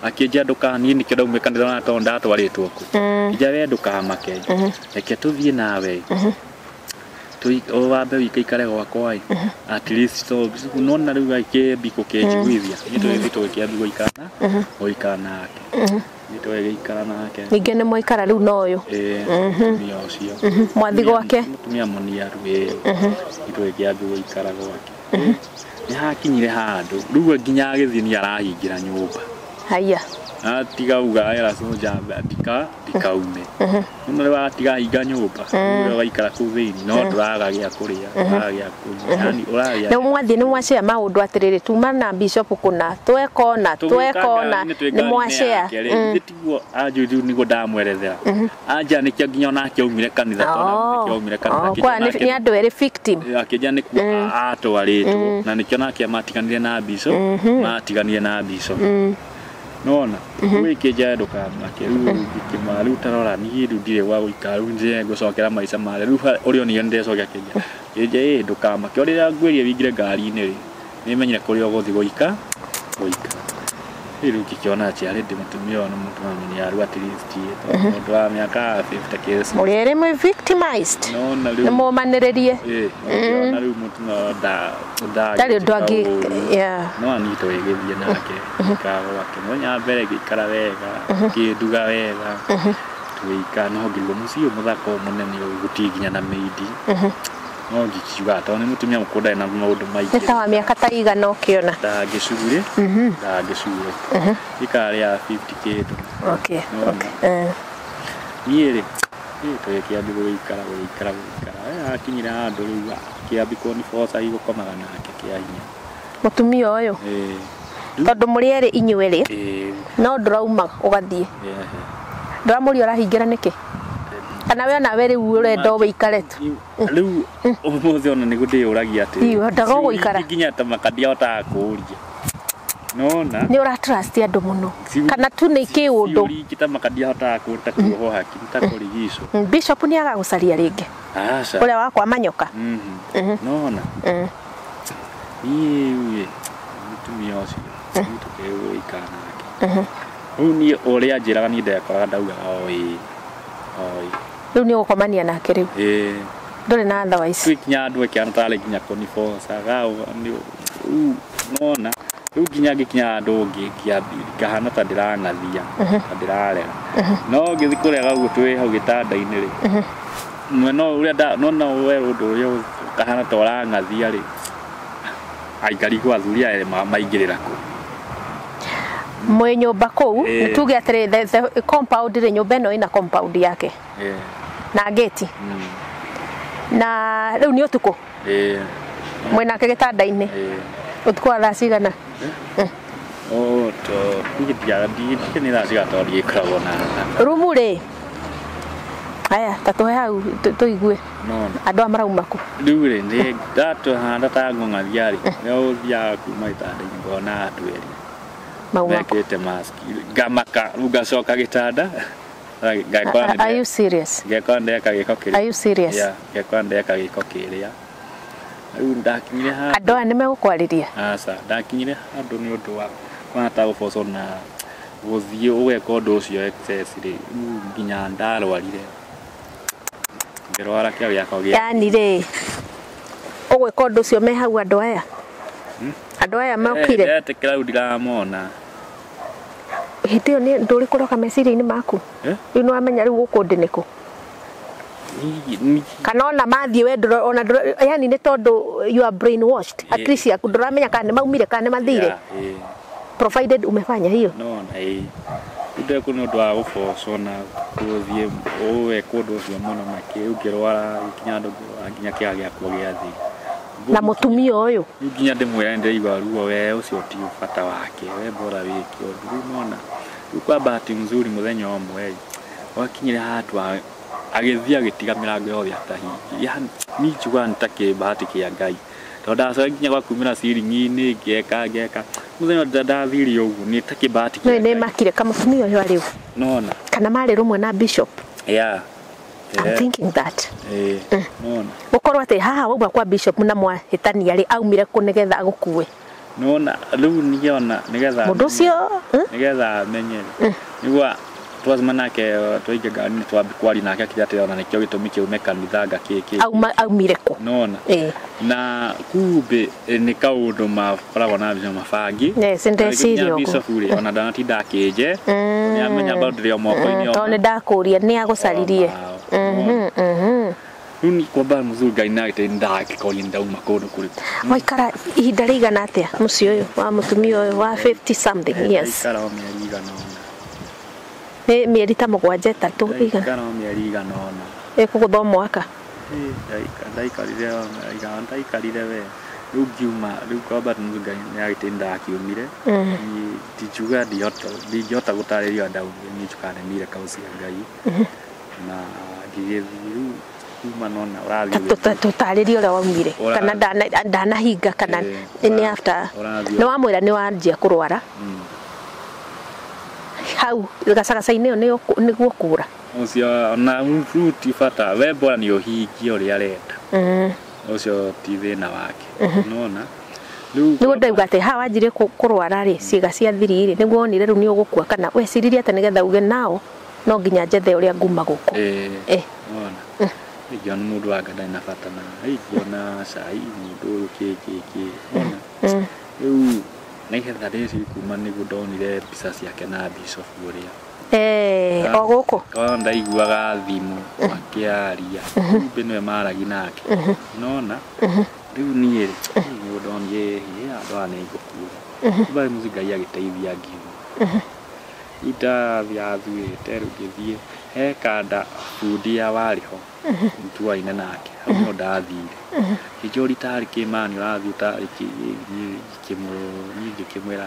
akĩnjĩra ndũka niĩ nĩkĩo ndaumire kanitha ona tondũ ndatwarĩtwo kũ akĩnjĩra we ndũkamake reke tũthiĩ nawe wambe wĩikaikare gwakwa ĩ at least so nona rĩu akĩambi gũkĩnjiguithia niĩ tũgĩthiĩ tũgĩkĩambi gũikara nake niĩ tũgĩgĩikara nake ningĩ nĩ mwaikara rĩu na ũyũ mũtumia ũcio mwathi gwake mũtumia mũniaru ĩ niĩ tũgĩkĩambi gũikara gwake nĩ hakinyire handũ rĩu nginya agĩthiĩ nĩ arahingĩra nyũmba haya atiga uga era soja ndikaume no rĩu atiga hinga nyũmba rĩu waikara kũu thĩinĩ no ndũraga gĩa kũrĩa ndũraga gĩa kũnyua yani ũrarĩa nĩ mwathiĩ nĩ mwacea maũndũ atĩrĩrĩ tuma na bishop kũna twekona twekona nĩ mwacea ithe tiguo anjũ rĩu nĩguo ndamwerethera anja nĩkĩo nginya onake aumire kanitha tondũ nĩkĩo aumire kanitha kwa nĩ andũ erĩ victim akĩnja nĩkuo atwarĩtwo na nĩkĩo nake matiganire na bishop matiganire na bishop nona wĩkĩnja ndũkamake rĩu ngĩkĩma rĩu tarora niĩ rĩu ndirĩ gwa gũikara rĩu ndirĩ ngũcokera maica marĩa rĩu ũrĩa onire nĩndecokera kĩnja kĩnja ĩ ndũkamake ũrĩa ngwĩrire wĩingĩre ngari-inĩ rĩ nĩmenyire kũrĩa ũgũthiĩ gũikara rĩu ngĩkĩona atĩ arĩ ndĩ mũtumia ũyũ nĩ mũtumia mũniaru at least mũndũ wa mĩaka 50 kĩci mũrĩ erĩ mwĩ victimized nĩ mũmanĩrĩrie ngĩona rĩu mũtumia ndarĩ ũndũ angĩ no niĩ tũgĩgĩthiĩ nake gĩikara gwake mũthenya wa mbere ngĩikara wega ngĩnduga wega tũgĩikara no ngĩrigwo mũciĩ ũyũ mũthaka ũyũ mũnene ũyũ gũtirĩ nginya na maid no ngĩkiuga tondũ nĩ mũtumia mũkũrũ ndarĩ na maũndũ maingĩ nĩ ta wa mĩaka ta igana ũkĩona ndangĩcure ikara rĩa 50 kĩndũ niĩ rĩ tũgĩkĩambia gũikara akinyire handũ rĩu akĩambia kũniboca gũkomaga nake kĩa hinya mũtumia ũyũ tondũ mũrĩ erĩ inyuĩ erĩ no ndũrauma ũgathiĩ ndũramũria ũrahingĩra nĩkĩ kana we onawe rĩu ũrenda ũikare tu rĩu ũmũthĩ ona nĩguo ndĩyũragia atĩ wendaga ũgũikara nginya ta makandiahotaga kũũria nona nĩ ũra trust andũ mũno kana tu nĩ kĩũndũ ingĩ ta makandiahotaga kũũria ta kuohwo haki ta kũrigicwo bishop nĩ agagũcaria rĩngĩ aca ũrĩa wakwa manyoka nona niĩ mũtumia ũcio nĩ tũkĩgũikara nake Rĩu niĩ ũrĩa anjĩraga niĩ ndekoraga ndaugaga o ĩĩ o ĩĩ. Rĩu nĩ ũgũkomania nake rĩu. Ĩĩ. Ndũrĩ na otherwise. Twĩ kinya andũ eke tarĩ nginya kũniboca nona rĩu nginya ngĩkinya handũ ngahana ta ndĩrang'athia ta ndĩrarega no ngĩthiĩ kũrega ũguo twĩ hau gĩtanda-inĩ rĩ mwena ũrĩa nona we ũndũ ũrĩa ũkahana ta ũrang'athia rĩ aikarigwo athuri aya maingĩrĩra kũ mwĩ nyũmba kũu nĩ tuge atĩrĩ the compound rĩ nyũmba ĩno ĩna compound yake na gate na rĩu nĩ ũtukũ mwĩ nake gĩtanda-inĩ ũtukũ wa thaa cigana? Nĩ thaa cigana tondũ ndigĩkoragwo na rumu rĩ aya ta tũhe hau tũigue andũ aya marauma kũ? Rĩu rĩ nĩ ndatũhanda ta ng'ong'athia rĩ nĩ ũthiaga kuma gĩtanda-inĩ ngona andũ erĩ mekĩrĩte mask ngamaka rĩu ngacoka gĩtanda. Are you serious? Ngekora ndeka gĩko kĩrĩa. Are you serious? Yeah, ngekora ndeka gĩko kĩrĩa. Rĩu ndakinyire handũ. Andũ aya nĩ megũkwarĩria? Aca, ndakinyire handũ nĩ ũndũ wa kuona ta gũbocwo na gũthiĩ ũgeka ũndũ ũcio excess rĩ, rĩu nginya ndarwarire. Ngĩrwara kĩo gĩakwa gĩa. Yaani rĩ, ũgwĩka ũndũ ũcio me hau andũ aya? Andũ aya mokire? Ndetĩkĩra rĩu ndiramona. Hĩndĩ ĩyo nĩ ndũrĩ kũroka meciria-inĩ maku? Rĩu nĩ wamenya rĩu gũkũ ndĩ nĩkũ? Kana ona mathiĩ we ona yani nĩ tondũ you are brainwashed akili ciaku ndũramenya kana nĩ maumire kana nĩ mathire provided umefanya hiyo. No na ĩ ndekũ nĩ ũndũ wa gũbocwo na gũthiĩ ũgeka ũndũ ũcio mũno makĩ ũngĩrwara nginya andũ nginya kĩga gĩakwa gĩathĩ na mũtumia ũyũ nginya ndĩmwĩre ndĩraigua ruo we ũcio ti bata wake we bora wĩke ũndũ rĩu nona rĩu kwa bahati nzuri mũthenya ũmwe wakinyire handũ agĩthiĩ agĩtiga mĩrango yothe atahingi yani niĩ njugaga nĩ ta kĩbahati kĩa Ngai tondũ ndacoka nginya gwa kumĩra ciringi-inĩ ngeka mũthenya ndathire ũguo nĩ ta kĩbahati kĩa Ngai. Nĩ makire kamũtumia ũyũ arĩ nona kana marĩ rũmwe na bishop. Yeah. I'm thinking that. Nona gũkorwo atĩ haha wauma kwa bishop na mwahĩtania rĩ aumire kũ nĩgetha agũkue. Nona rĩu niĩ ona nĩgetha mũndũ ũcio nĩgetha amenye nĩguo twacema nake twaingia ngari-inĩ twambi kwaria nake akiuga atĩ ona nĩkĩo gĩtũmi kĩume kanitha nga kĩ aumire kũ. Nona na kumbe nĩ kaũndũ makoragwo na mbica mabangi. Yes, ndeciria ũguo. Bishop rĩ ona ndanatinda akĩnje nĩ amenya bado ndĩrĩ o moko-inĩ tondũ nĩ ndakũria nĩ agũcaririe. Rĩu nĩ kwamba mũzungu Ngai nake ndakĩkoria ndauma kũndũ kũrĩkũ. Waikara ihinda rĩigana atĩa mũciĩ ũyũ wa mũtumia ũyũ wa 50 something years? Ndaikara o mĩeri igana ũna. Nĩ mĩeri ta mũgwanja ĩtatũ igana. Ndaikara o mĩeri igana ũna. Ĩkũgũtha o mwaka? Ndaikarire we rĩu ngiuma rĩu kwamba mũzungu Ngai nĩ agĩte ndakiumire ndingiuga ndingĩhota gũtarĩria ndaumire niĩ njugaga nĩ miracle cia Ngai na ngĩgĩthiĩ rĩu kuma nona ũrathiĩ tũtarĩrie ũrĩa waumire kana ndanahinga kana nĩ after nĩ wamwĩra nĩ wanjia kũrwara hau gacagaca-inĩ ĩyo nĩguo kũra ũcio ona rĩu ti bata we bora nĩ ũhingie ũrĩa arenda ũcio ti thĩna wake nona rĩu nĩguo ndauga atĩ haha wanjirie kũrwara rĩ ciĩga cia thiri rĩ nĩguo wonire rĩu nĩ ũgũkua kana weciririe atĩ nĩgetha uge nao no nginya njethe ũrĩa nguma gũkũ. Nona ingĩona mũndũ wa ndarĩ na bata na ingĩona cai mũndũ ũyũ kĩ nona rĩu nĩgetha rĩci kuma nĩguo ndonire mbica ciake na bishop ũrĩa o gũkũ korwo ndaiguaga thimũ makĩaria kumbe nĩwe maragi nake nona rĩu niĩ nĩguo ndonire andũ aya nĩ ngũkua bari mũci Ngai agĩteithia ngiuma itathiathuĩte rĩu ngĩthiĩ he kanda bundi ya warĩ ho ntuaine nake hau nĩho ndathire kĩnjũri tarĩ kĩmani ũrathiĩ tarĩ kĩ niĩ ngĩkĩmwĩra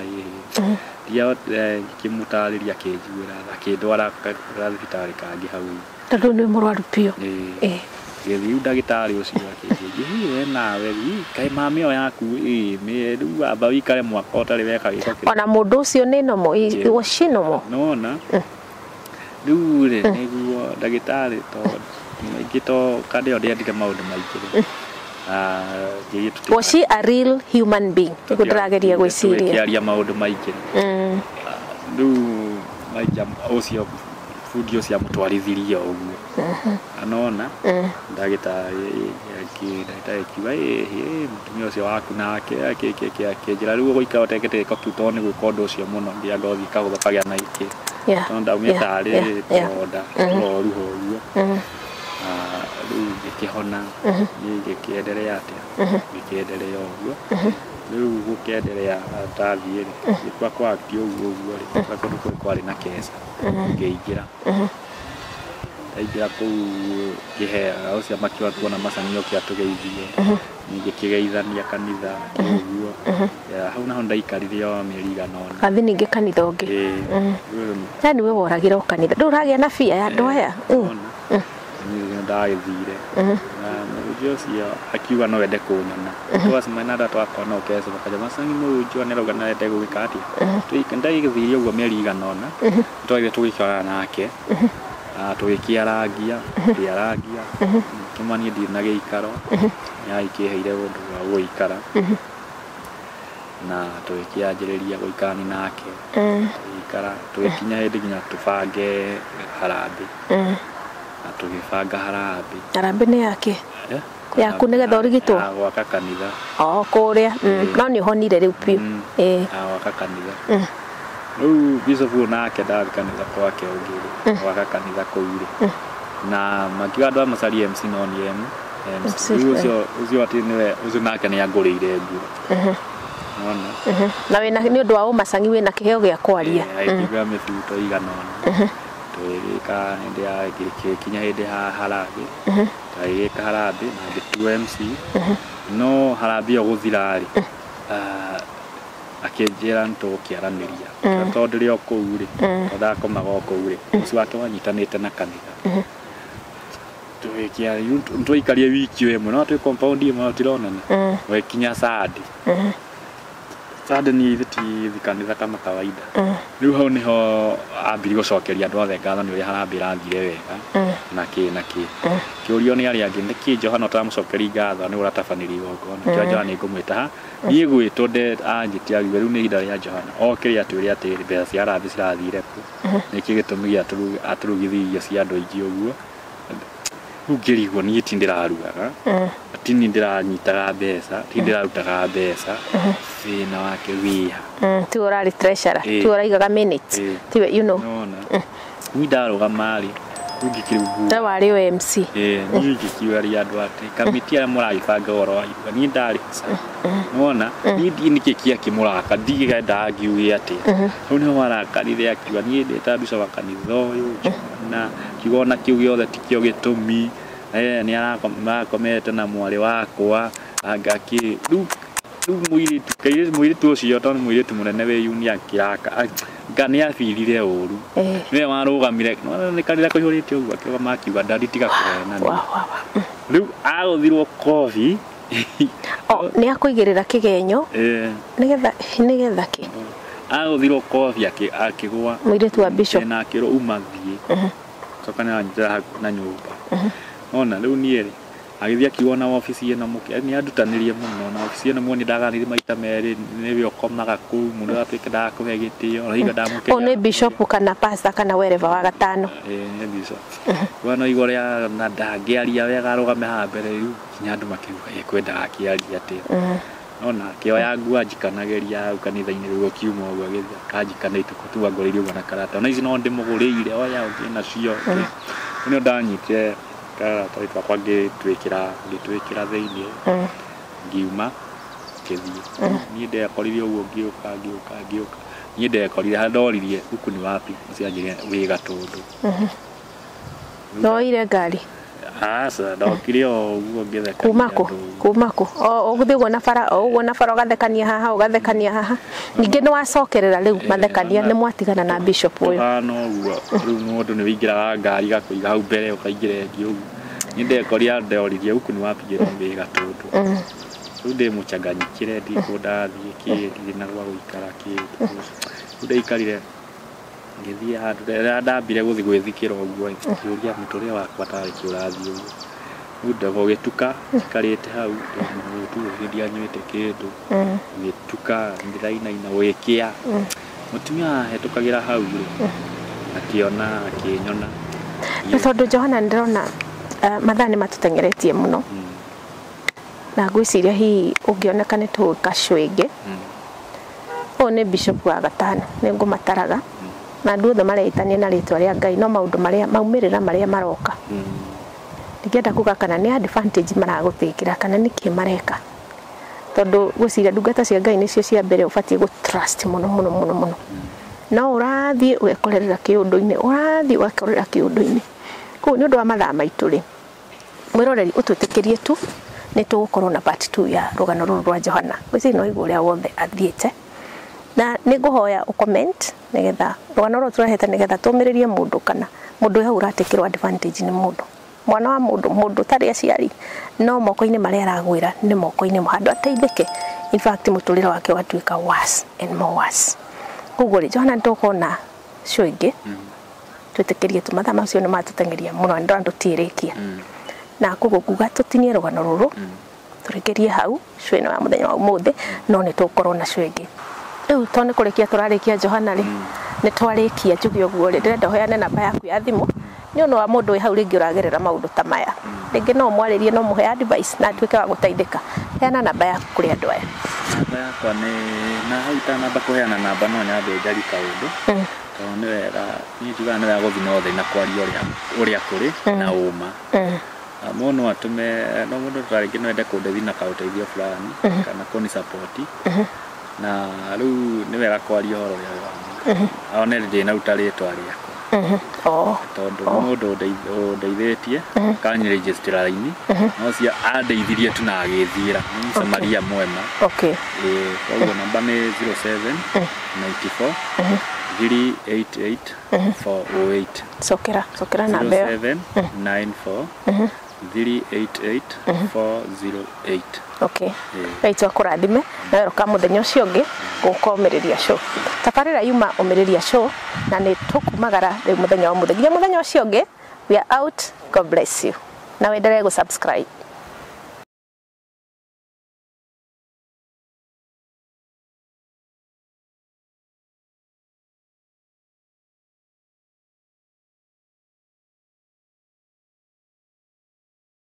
ngĩkĩmũtarĩria akĩnjiguĩra tha akĩndwara gathibitarĩ kangĩ hau tondũ nĩ mũrwaru biũ. Ngĩthiĩ rĩu ndagĩtarĩ ũcio akĩnjĩra hĩ we nawe kaĩ mami ĩyo yaku rĩu amba wĩikare mwaka ũtarĩ weka gĩko kĩrĩa ona mũndũ ũcio nĩ nomo was she nomo nona rĩu rĩ nĩguo ndagĩtarĩ tondũ maingĩ to kandĩ ĩyo ndĩendire maũndũ maingĩ rĩ Was she a real human being? Nĩguo ndĩrageria gwĩciria tũkĩaria maũndũ maingĩ rĩu Aikia ũcio bundi ũcio amũtwarithirie o ũguo anona ndagĩtarĩ ndagĩtarĩ akiuga ĩ mũtumia ũcio waku nake akĩnjĩra rĩu ũgũikara ũtekĩte gĩko kĩu tondũ nĩ gwĩka ũndũ ũcio mũno nginya ngothi ĩkagũtha ũkagĩa na ikĩ tondũ ndaumire tarĩ tũronda tũroruha ũguo rĩu ngĩkĩhona niĩ ngĩkĩenderea atĩa ngĩkĩenderea ũguo rĩu gũkĩenderea ndathiĩ rĩ ngĩkua kwa act ũguo ũguo rĩ kũndũ kũu kwarĩ na keca ngĩingĩra ndaingĩra kũu ngĩheaga ũcio makiuga tuona Macangi oke atũgeithie ngĩkĩgeithania kanitha ũguo hau naho ndaikarire o mĩeri igana ũna athi ningĩ kanitha ũngĩ yani we woragĩra o kanitha ndũragĩa na bia ya andũ aya niĩ ndagĩthire na mũhunjia ũcio akiuga no ende kũnyona twacemania na andũ twakora no keca bakaja Macangi mũhunjia nĩarauga no ende gũgĩka atĩa ndagĩthire ũguo mĩeri igana ũna twagĩthiĩ tũgĩkĩonana nake tũgĩkĩarangia ngĩarangia kĩma niĩ ndirĩ na gĩikaro nĩagĩkĩheire ũndũ wa gũikara na tũgĩkĩanjĩrĩria gũikarani nake tũgĩikara tũgĩkinya hĩndĩ nginya tũbange harambĩ na tũgĩbanga harambĩ harambĩ nĩ yake yaku nĩgetha ũrigitwo gwaka kanitha o kũrĩa no nĩ ũhonire rĩu biũ gwaka kanitha rĩu bishop nake ndathiĩ kanitha kwake ũngĩ rĩ gwaka kanitha kũu rĩ na makiuga andũ a Macaria MC no niĩ MC rĩu ũcio atĩ nĩwe ũcio nake nĩ angũrĩire nguo nona na wĩna nĩ ũndũ wa ũmacangi wĩna kĩheo gĩa kwaria akĩgũra mĩbuto igana ũna tũgĩgĩka hĩndĩ ya gĩkinya hĩndĩ ya harambĩ tũgĩgĩka harambĩ na ngĩtuo MC no harambĩ ĩyo gũthira rĩ akĩnjĩra nĩtũgũkĩaranĩria tondũ ndĩrĩ o kũu rĩ tondũ ndakomaga o kũu rĩ ũcio wake wanyitanĩte na kanitha tũgĩkia wiki ĩmwe no twĩ compound ĩmwe no tũtironana gũgĩkinya Sunday Sunday niĩ ithe ti kanitha kama kawaida rĩu hau nĩho ambirie gũcokeria andũ othe ngatho nĩ ũrĩa harambĩ ĩrathire wega na kĩ na kĩ kĩũrio nĩ arĩa angĩ nĩkĩ Johana ũtaramũcokeria ngatho nĩ ũratabanĩria igongona kĩo Johana nĩngũmwĩta ha niĩ gwĩtwo anjĩtie akiuga rĩu nĩ ihinda rĩa Johana okĩre atwĩre atĩrĩ mbeca cia harambĩ cirathire kũ nĩkĩ gĩtũmi gĩa atũrugithie irio cia andũ aingĩ ũguo rĩu ngĩrigwo niĩ ti ndĩrarugaga ti niĩ ndĩranyitaga mbeca ti ndĩrarutaga mbeca thĩna wake wĩha tiwe ũrarĩ treasurer tiwe ũraigaga minutes tiwe you know nona niĩ ndarũgama rĩ rĩu ngĩkĩrigwo we warĩ o MC niĩ ngĩkiũria andũ atĩ kamĩtĩ arĩa mũragĩbanga ũhoro wa iruga niĩ ndarĩ nona niĩ ndiĩ nĩkĩ kĩakĩmũraka ndigĩendaga ngiuge atĩa hau nĩho warakarire akiuga niĩ ndĩta bishop wa kanitha ũyũ na kiuga ona kĩu gĩothe tikĩo gĩtũmi nĩ arakomete na mwarĩ wakwa anga kĩ rĩu mũirĩtu ũcio tondũ nĩ mũirĩtu mũnene wĩ uni akĩraka nga nĩ abirire ũru nĩwe warũgamire nĩ kanitha kũihũrĩte ũguo akĩrũgama akiuga ndadi tiga kũhenania rĩu agũthirwo kobi nĩ akũigĩrĩra kĩgenyo nĩgetha kĩ agũthirwo kobi akĩgũa mũirĩtu wa bishop na akĩrwo uma thiĩ coka nĩ aranyitĩra na nyũmba nona rĩu niĩ rĩ agĩthiĩ akiuga na wabici ĩno mũke nĩ andutanĩrie mũno na wabici ĩno muoni ndaganire maita merĩ nĩwe ũkomaga kũu mũndũ atuĩke ndakũhe gĩtĩo ona iga ndamũkĩria nĩ bishop kana pastor kana wereva wa gatano nĩ bishop wana igũrũ rĩa na ndangĩaria wega arũgame haha mbere rĩu nginya andũ makiuga ekwendaga akĩaria atĩa nona akĩoya nguo anjikanagĩria hau kanitha-inĩ rĩu akiuma ũguo agĩthiĩ akanjikanĩte tu angũrĩire ũguo na karata ona ici no ndĩmũgũrĩire oya ũthiĩ nacio nĩo ndanyitire karatathi twakwa ngĩtwĩkĩra thĩiniĩ ngiuma ngĩthiĩ niĩ ndekorire ũguo ngĩũka niĩ ndekorire harĩa ndoririe huku ni wapi ũcio anjĩrire wĩ Gatũndũ ndoire ngari aca ndokire o ũguo ngĩthekania kuma kũ o ũgũthiĩ ũguo na bara o ũguo na bara ũgathekania haha ũgathekania haha ningĩ nĩ wacokerera rĩu mathekania nĩ mwatigana na bishop ũyũ hana ũguo rĩu mũndũ nĩ wĩingĩraga ngari gakũiga hau mbere ũkaingĩra ĩngĩ ũguo niĩ ndekorire ndoririe huku ni wapi ngĩrwo wĩ Gatũndũ rĩu ndĩ mũchanganyikĩre ndirĩ ndathiĩ kĩ ndirĩ na gwa gũikara kĩ rĩu ndaikarire ngĩthiĩ handũ rĩrĩa ndambire gũthiĩ gwĩthikĩra ũguo ngĩũria mũtũrĩre wakwa tarĩ kĩ ũrathiĩ ũguo rĩu gũgĩtuka njikarĩte hau gũgĩtuka ndianyuĩte kĩndũ gũgĩtuka ndĩrainaina gũgĩkĩa mũtumia ahetũkagĩra hau rĩ Akiona akinyona. Na tondũ Johana ndĩrona mathaa nĩ matũteng'eretie mũno. Na ngwĩciria hihi ũngĩoneka nĩ tũgwĩka show ĩngĩ. Ũyũ nĩ bishop wa gatano, nĩ ngũmataraga. Na andũ othe mareĩtania na rĩtwa rĩa Ngai no maũndũ marĩa maumĩrĩra marĩa maroka. Ndingĩenda kuga kana nĩ advantage maragũtĩkĩra kana nĩkĩ mareka. Tondũ ngwĩciria ndungata cia Ngai nĩcio cia mbere ũbatiĩ gũ trust mũno mũno mũno mũno. No ũrathiĩ ũgekorerera kĩũndũ-inĩ, ũrathiĩ ũgekorerera kĩũndũ-inĩ. Koguo nĩ ũndũ wa mathaa maitũ rĩ, mwĩroreri ũtwĩtĩkĩrie tu nĩ tũgũkorwo na part 2 ya rũgano rũrũ rwa Johana. Ngwĩciria no ũigua ũrĩa wothe athiĩte. Na nĩ ngũhoya ũ comment nĩgetha rũgano rũrũ tũrehete nĩgetha tũmĩrĩrie mũndũ kana mũndũ wĩ hau ũratĩkĩrwo advantage nĩ mũndũ. Mwana wa mũndũ, mũndũ ũtarĩ aciari no moko-inĩ marĩa aragwĩra nĩ moko-inĩ handũ ateithĩke. In fact mũtũrĩre wake ũgatuĩka worse and more worse. Koguo rĩ, Johana nĩ tũgũkorwo na show ĩngĩ. Twĩtĩkĩrie tu mathaa macio nĩ matũteng'eria mũno na ndĩrona tũtiĩrĩkia. Na koguo nguga tũtinie rũgano rũrũ tũrĩkĩrie hau show ĩno ya mũthenya wa ũmũthĩ no nĩ tũgũkorwo na show ĩngĩ. Rĩu to nĩ kũrĩkia tũrarĩkia Johana rĩ, nĩ twarĩkia njuge ũguo rĩ, ndĩrenda ũheane namba yaku ya thimũ nĩ ũndũ wa mũndũ wĩ hau rĩngĩ ũragerera maũndũ ta maya. Rĩngĩ no ũmwarĩrie no ũmũhe advice na atuĩke wa gũteithĩka. Heana namba yaku kũrĩ andũ aya. Namba yakwa nĩ na hau itanamba kũheana namba no nyambe njarie kaũndũ. Tondũ nĩ wega niĩ njugaga nĩ wega gũthiĩ na ũtheri na kwaria ũrĩa kũrĩ na ũma. Mũndũ no atũme no mũndũ ta rĩngĩ no ende kũndeithia na kaũteithio fulani kana kũni support. Na rĩu nĩ wega kwaria ũhoro ũrĩa wĩ wa ma. One ndĩnaruta rĩtwa rĩakwa. Tondũ nĩ mũndũ ũndeithĩtie kanyirĩnjĩstĩra raini no cia andeithirie tu na agĩthiĩra nĩ Mũsamaria mwema. Koguo namba nĩ 07 94 388 408. Cokera, cokera namba ĩyo. 07 94 388 408. Okay. Ngai tu akũrathime na weroka mũthenya ũcio ũngĩ gũka ũmĩrĩria show. Tabarĩra yuma ũmĩrĩria show na nĩ tũkumagara rĩu mũthenya wa ũmũthĩ nginya mũthenya ũcio ũngĩ. We are out. God bless you. Na wendelee gũ subscribe.